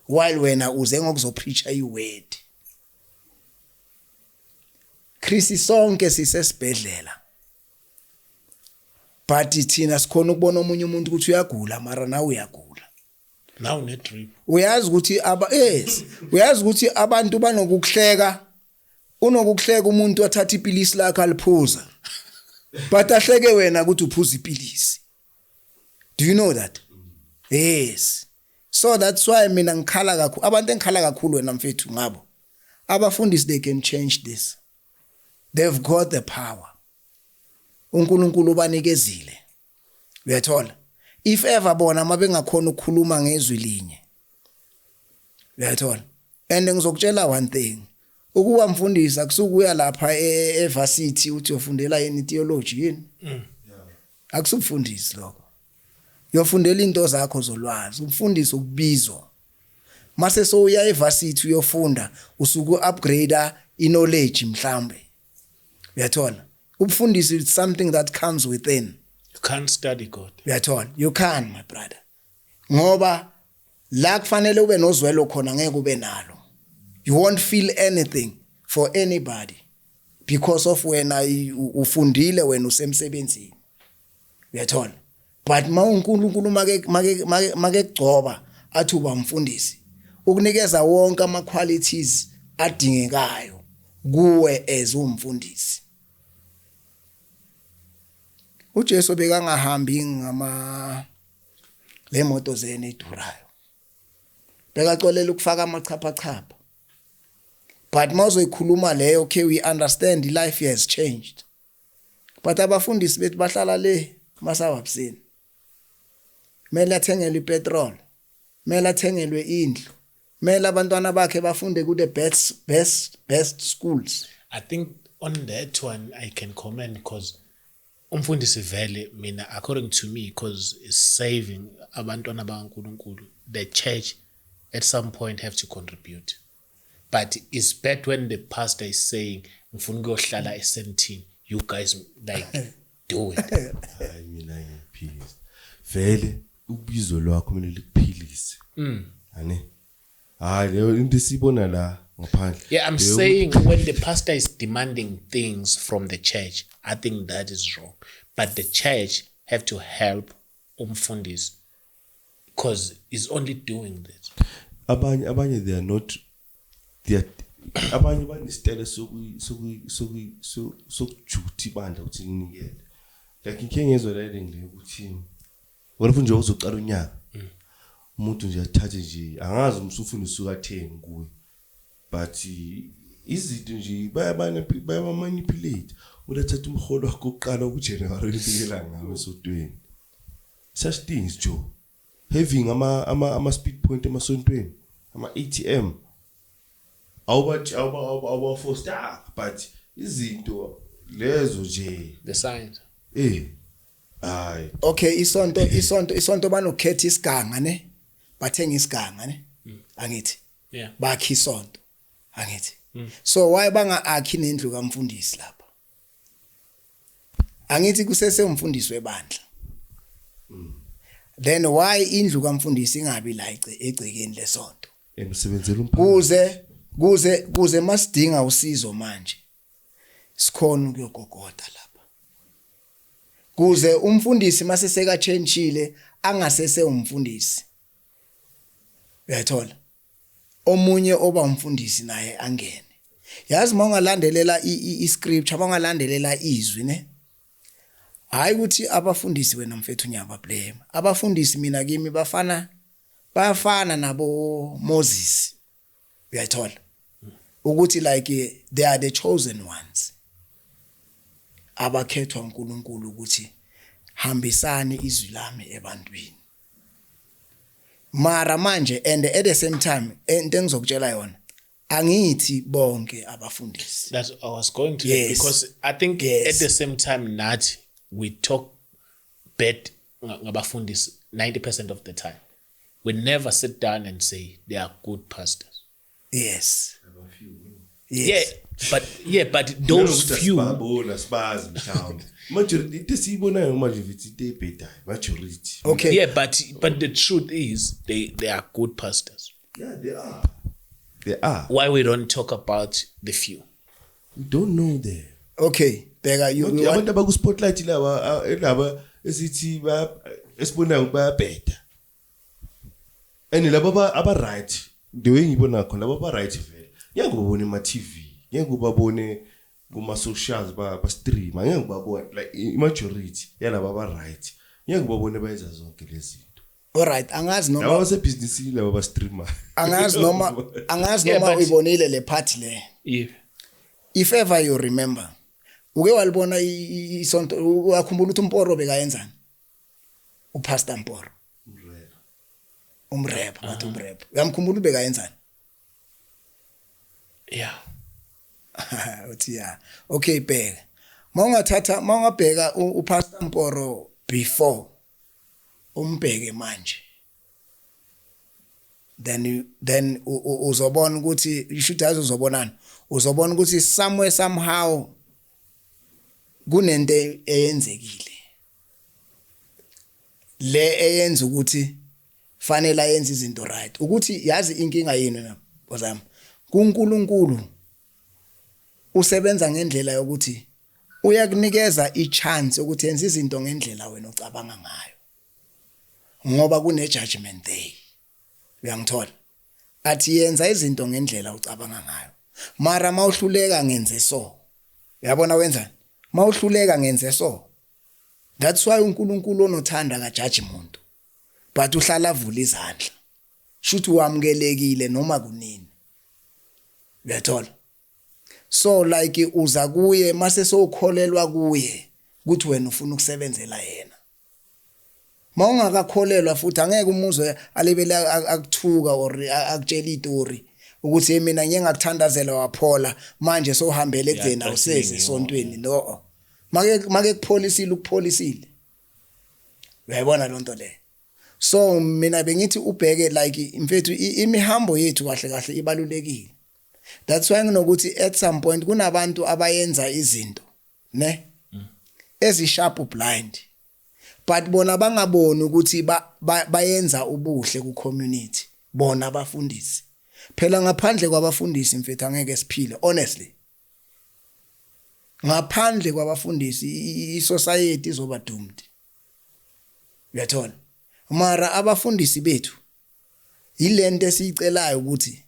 while wena uze ngokuzopreacha iword. Chris, sonke sisesibhedlela, but thina sikhona ukubona omunye umuntu ukuthi uyagula, mara nawe uyagula. Now ne-drip. Uyazi ukuthi aba yes, uyazi ukuthi abantu banokukuhleka, unokukuhleka umuntu athatha ipilisi lakhe aliphuza, but ahleke wena ukuthi uphuza ipilisi. Do you know that? Yes. So that's why mina ngikhala kakhulu, abantu engikhala kakhulu wena mfethu ngabo abafundisi. They can change this, they've got the power, uNkulunkulu ubanikezile, uyathola? If ever bona mabengakhona ukukhuluma ngezwi linye, uyathola? And ngizokutshela one thing, ukuba mfundisi akusukuya lapha evarsity uthi uyofundela yini, theology yini, akusubufundisi lokho. Uyofundela into zakho zolwazi. Umfundisi ukubizwa, mase sowuya evarsity uyofunda, usuku upgrade iknowledge mhlambe, uyathola? Ubufundisi is something that comes within. You can't study God. Uyathola? You can, my brother, ngoba la kufanele ube nozwelo khona ngeke ube nalo. You won't feel anything for anybody because of wena ufundile, wena usemsebenzini, uyathola? But mawuNkulunkulu make kugcoba athi uba umfundisi, ukunikeza wonke ama qualities adingekayo kuwe as umfundisi. uJesu bekangahambi ngama le moto zene edurayo, bekacolela ukufaka amachapha chapha. But mawuzoyikhuluma leyo, okay, we understand life has changed, but abafundisi bethu bahlala le masawabusini, kumele athengelwe ipetrol, kumele athengelwe indlu, kumele abantwana bakhe bafunde ku the best best best schools. I think on that one I can comment because umfundisi vele mina, according to me, because is saving abantwana bakaNkulunkulu, the church at some point have to contribute. But it's bad when the pastor is saying, "Ngifuna ukuyohlala eSandton, you guys like do it." Hayi, mina ngiyaphilisa vele. Ubizo lwakho kumele likuphilise ane. Hayi, leyo into esiyibona la ngaphandle. Yeah, I'm saying when the pastor is demanding things from the church, I think that is wrong. But the church have to help umfundisi because he's only doing this. Abanye they are not, they are, abanye banesitayela sokujutha ibandla ukuthi linikele. Like ngike ngezwa la le ukuthi wena nje uzoqala unyaka, umuntu nje athathe nje, angazi umsufundisi usuka 10 kuye, but izinto nje bayaba manipulate. Ulathatha umholo wakho oqala kuJanuary, unikela ngawe esontweni. Such things, Joe, having ama speed point emasontweni, ama ATM, awuba forced, but izinto lezo nje. The signs. Hayi. Okay, isonto banokukhetha isiganga ne, bathenga isiganga ne, angithi? Yeah. Bakhi isonto, angithi? So why banga akhi nendlu kamfundisi lapha? Angithi kusese umfundisi webandla? Then why indlu kamfundisi ingabi la egcekeni lesonto? Emsebenzela umphakathi. Kuze masidinga usizo manje sikhona ukuyogogoda lapha, kuze umfundisi mase seka changeile angasese umfundisi, uyathola omunye oba umfundisi naye angene. Yazi, mawungalandelela i-scripture, mawungalandelela izwi ne, hayi ukuthi abafundisi, wena mfethu, nyaba blame abafundisi. Mina kimi bafana, bayafana nabo Moses, uyayithola ukuthi like they are the chosen ones abakhethwa uNkulunkulu ukuthi hambisani izwi lami ebantwini. Mara manje, and at the same time, into engizokutshela yona, angithi bonke abafundisi. That's I was going to because I think at the same time nathi we talk bad ngabafundisi 90% of the time. We never sit down and say they are good pastors. Yeah, but those few Sibabona, sibazi mhlawumbe majority. Into esiyibonayo manje vithi into ebhedayo, majority. Yeah, but the truth is they are good pastors. Yeah, they are, they are. Why we don't talk about the few? We don't know them. Okay, bheka, you want Abantu abaku-spotlight laba, laba esithi esibonayo ukuthi bayabheda, and laba aba-right, the way ngibona khona, laba aba-right vele ngeke ubabone ema-TV, ngeke ubabone kuma-socials ba-stream, angeke ubabone. Like i-majority yalaba aba-right ngeke ubabone bayenza zonke lezi zinto. All right, angazi Laba noma basebhizinisini, laba ba-streamer. Angazi Yeah, noma uyibonile le part le. If ever you remember, uke walibona isonto, uyakhumbula ukuthi uMporo bekayenzani, uPastor Mporo, umrepha, bathi umrepha, uyamkhumbula ubekayenzani? Yeah. Uthi ya, okay, bheka, mawungathatha, mawungabheka uPastor Mporo before, umbheke manje, then uzobona ukuthi you should yazi, uzobonana, uzobona ukuthi somewhere somehow kunento eyenzekile le eyenza ukuthi fanele ayenze izinto right. Ukuthi yazi inkinga yini na bozami, kuNkulunkulu usebenza ngendlela yokuthi uyakunikeza ichance ukuthi yenze izinto ngendlela wena ocabanga ngayo. Ngoba kune judgment day. Uyangithola? Athi yenza izinto ngendlela ucabanga ngayo. Mara mawuhluleka ngenze so. Uyabona wenzani? Mawuhluleka ngenze so. That's why uNkulunkulu onothanda kajaji umuntu. But uhlala avula izandla. Shuthi wamukelekile noma kunini. Uyathola? So like uza kuye mase sowukholelwa kuye ukuthi wena ufuna ukusebenzela yena. Mawungakakholelwa futhi angeke umuzwe alibele akuthuka or akutshela istory ukuthi hey mina ngiye ngakuthandazela waphola, manje sowuhambele ekuzeni, awusezi esontweni. No, make kupholisile, ukupholisile, uyayibona lonto le. So mina bengithi ubheke like mfethu, imihambo yethu kahle kahle ibalulekile. That's why nginokuthi at some point kunabantu abayenza izinto ne ezisharp blind, but bona bangaboni ukuthi bayenza ubuhle ku community. Bona abafundisi phela, ngaphandle kwabafundisi mfethu angeke siphile, honestly. Ngaphandle kwabafundisi i-society izoba doomed, uyathola? Mara abafundisi bethu yilento esiyicelayo ukuthi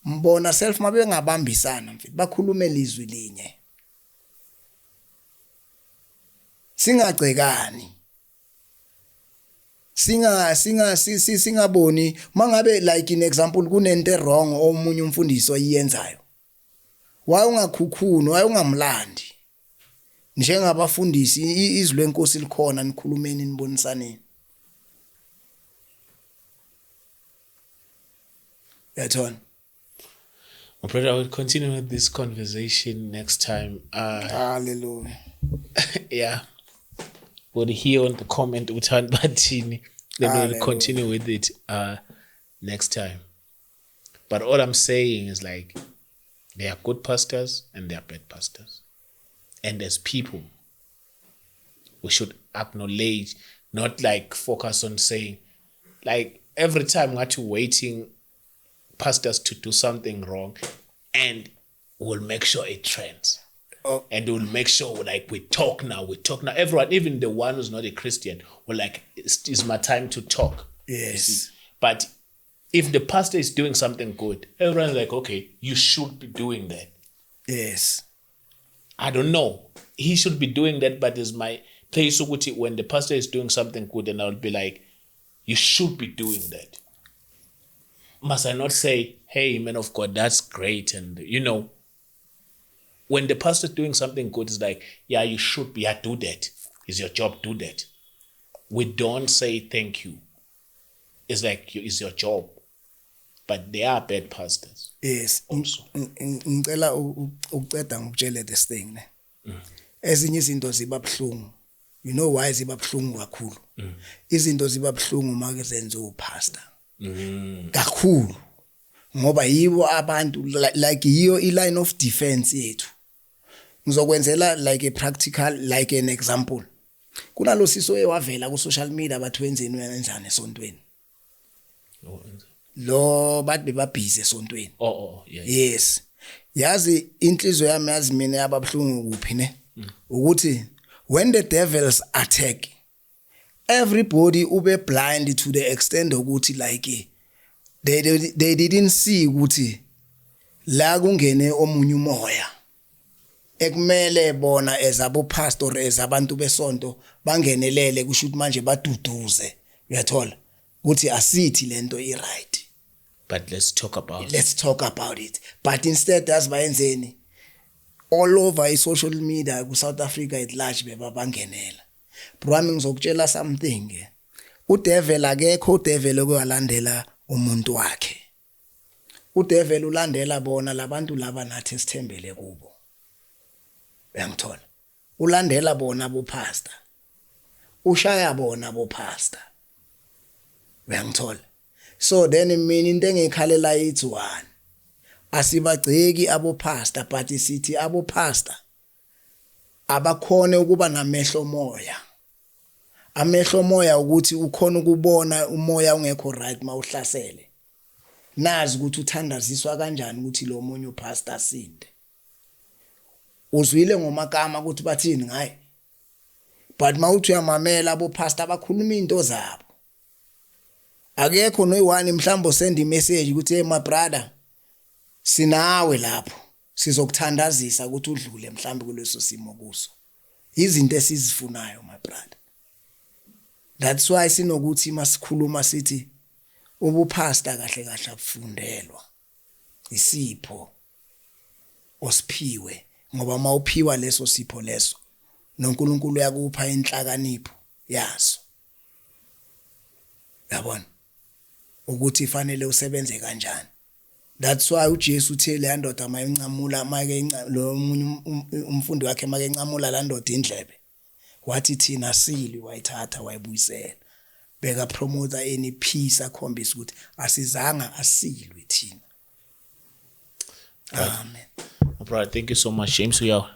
mbona self mabengabambisana mfethu, bakhulume lizwi linye, singagcekani, singaboni mangabe like in example kunento wrong omunye umfundisi oyiyenzayo, why ungakhukhuni, why ungamlandi njengabafundisi? Izwi lenkosi likhona, nikhulumeni, nibonisaneni, uyathola? My brother, I will continue with this conversation next time. Hallelujah. Yeah. We'll hear on the comment uthanda bathini. Then we'll Hallelujah. Continue with it next time. But all I'm saying is like there are good pastors and there are bad pastors. And as people, we should acknowledge, not like focus on saying, like every time we're waiting pastors to do something wrong and we'll make sure it trends. Oh. And we'll make sure like we talk now, we talk now. Everyone, even the one who's not a Christian, will like, it's my time to talk. You see? But if the pastor is doing something good, everyone's like, okay, you should be doing that. I don't know. He should be doing that, but it's my place ukuthi when the pastor is doing something good, and I'll be like, you should be doing that. Must I not say, hey, man of God, that's great? And when the pastor is doing something good, it's like, yeah, you should be, yeah, do that. It's your job, do that. We don't say thank you. It's like, it's your job. But they are bad pastors. Also. Ngicela ukuceda ngokutshela this thing ne. Ezinye izinto ziba buhlungu. You know why ziba buhlungu kakhulu? Izinto ziba buhlungu make zenziwe upastor. Kakhulu. Ngoba yibo abantu like yiyo i line of defense yethu. Ngizokwenzela like a practical, like an example. Kunalo siso ewavela ku social media, bathi wenzeni, wenzani esontweni. Lo bathi bebabhizi esontweni. Oh, yeah. Yes, yazi inhliziyo yami, yazi mina yababhlungu kuphi ne, ukuthi when the devils attack, everybody ube blind to the extent ukuthi like they didn't see ukuthi la kungene omunye umoya ekumele bona as abo pastor, as abantu besonto bangenelele, kusho ukuthi manje baduduze, uyathola, ukuthi asithi lento i right. But let's talk about it. Let's talk about it. But instead azibayenzeni, all over i-social media ku-South Africa at large bebabangenela. Bro wami, ngizokutshela something ke, udevil akekho, udevil okuyalandela umuntu wakhe, udevil ulandela bona labantu laba nathi esithembele kubo, uyangithola? Ulandela bona bopastor, ushaya bona bopastor, uyangithola? So then mina into engikhalela ithi one, asibagceki abopastor, but sithi abopastor abakhone ukuba namehlo moya, amehlo moya ukuthi ukhona ukubona umoya ungekho right mawuhlasele, nazi ukuthi uthandaziswa kanjani ukuthi lo munye upastor asinde. Uzwile ngomakama ukuthi bathini ngaye, but mawuthi uyamamela, abopastor bakhuluma into zabo. Akekho noyi-one mhlawumbe osenda imessage ukuthi, hey my brother, sinawe lapho, sizokuthandazisa ukuthi udlule mhlawumbe kuleso simo kuso. Izinto esizifunayo, my brother. That's why sinokuthi masikhuluma sithi ubuphasta kahle kahle abufundelwa, isipho osiphiwe, ngoba mawuphiwa leso sipho leso noNkulunkulu uyakupha inhlakanipho yaso, yabona ukuthi fanele usebenze kanjani. That's why uJesu uthe le ndoda mayincamula, make lo munye umfundi wakhe make encamula la ndoda indlebe, wathi thina sili, wayithatha wayibuyisela. Beka promote any peace, akhombisa ukuthi asizanga asilwe thina. Amen. Brother, thank you so much. James, uyawa.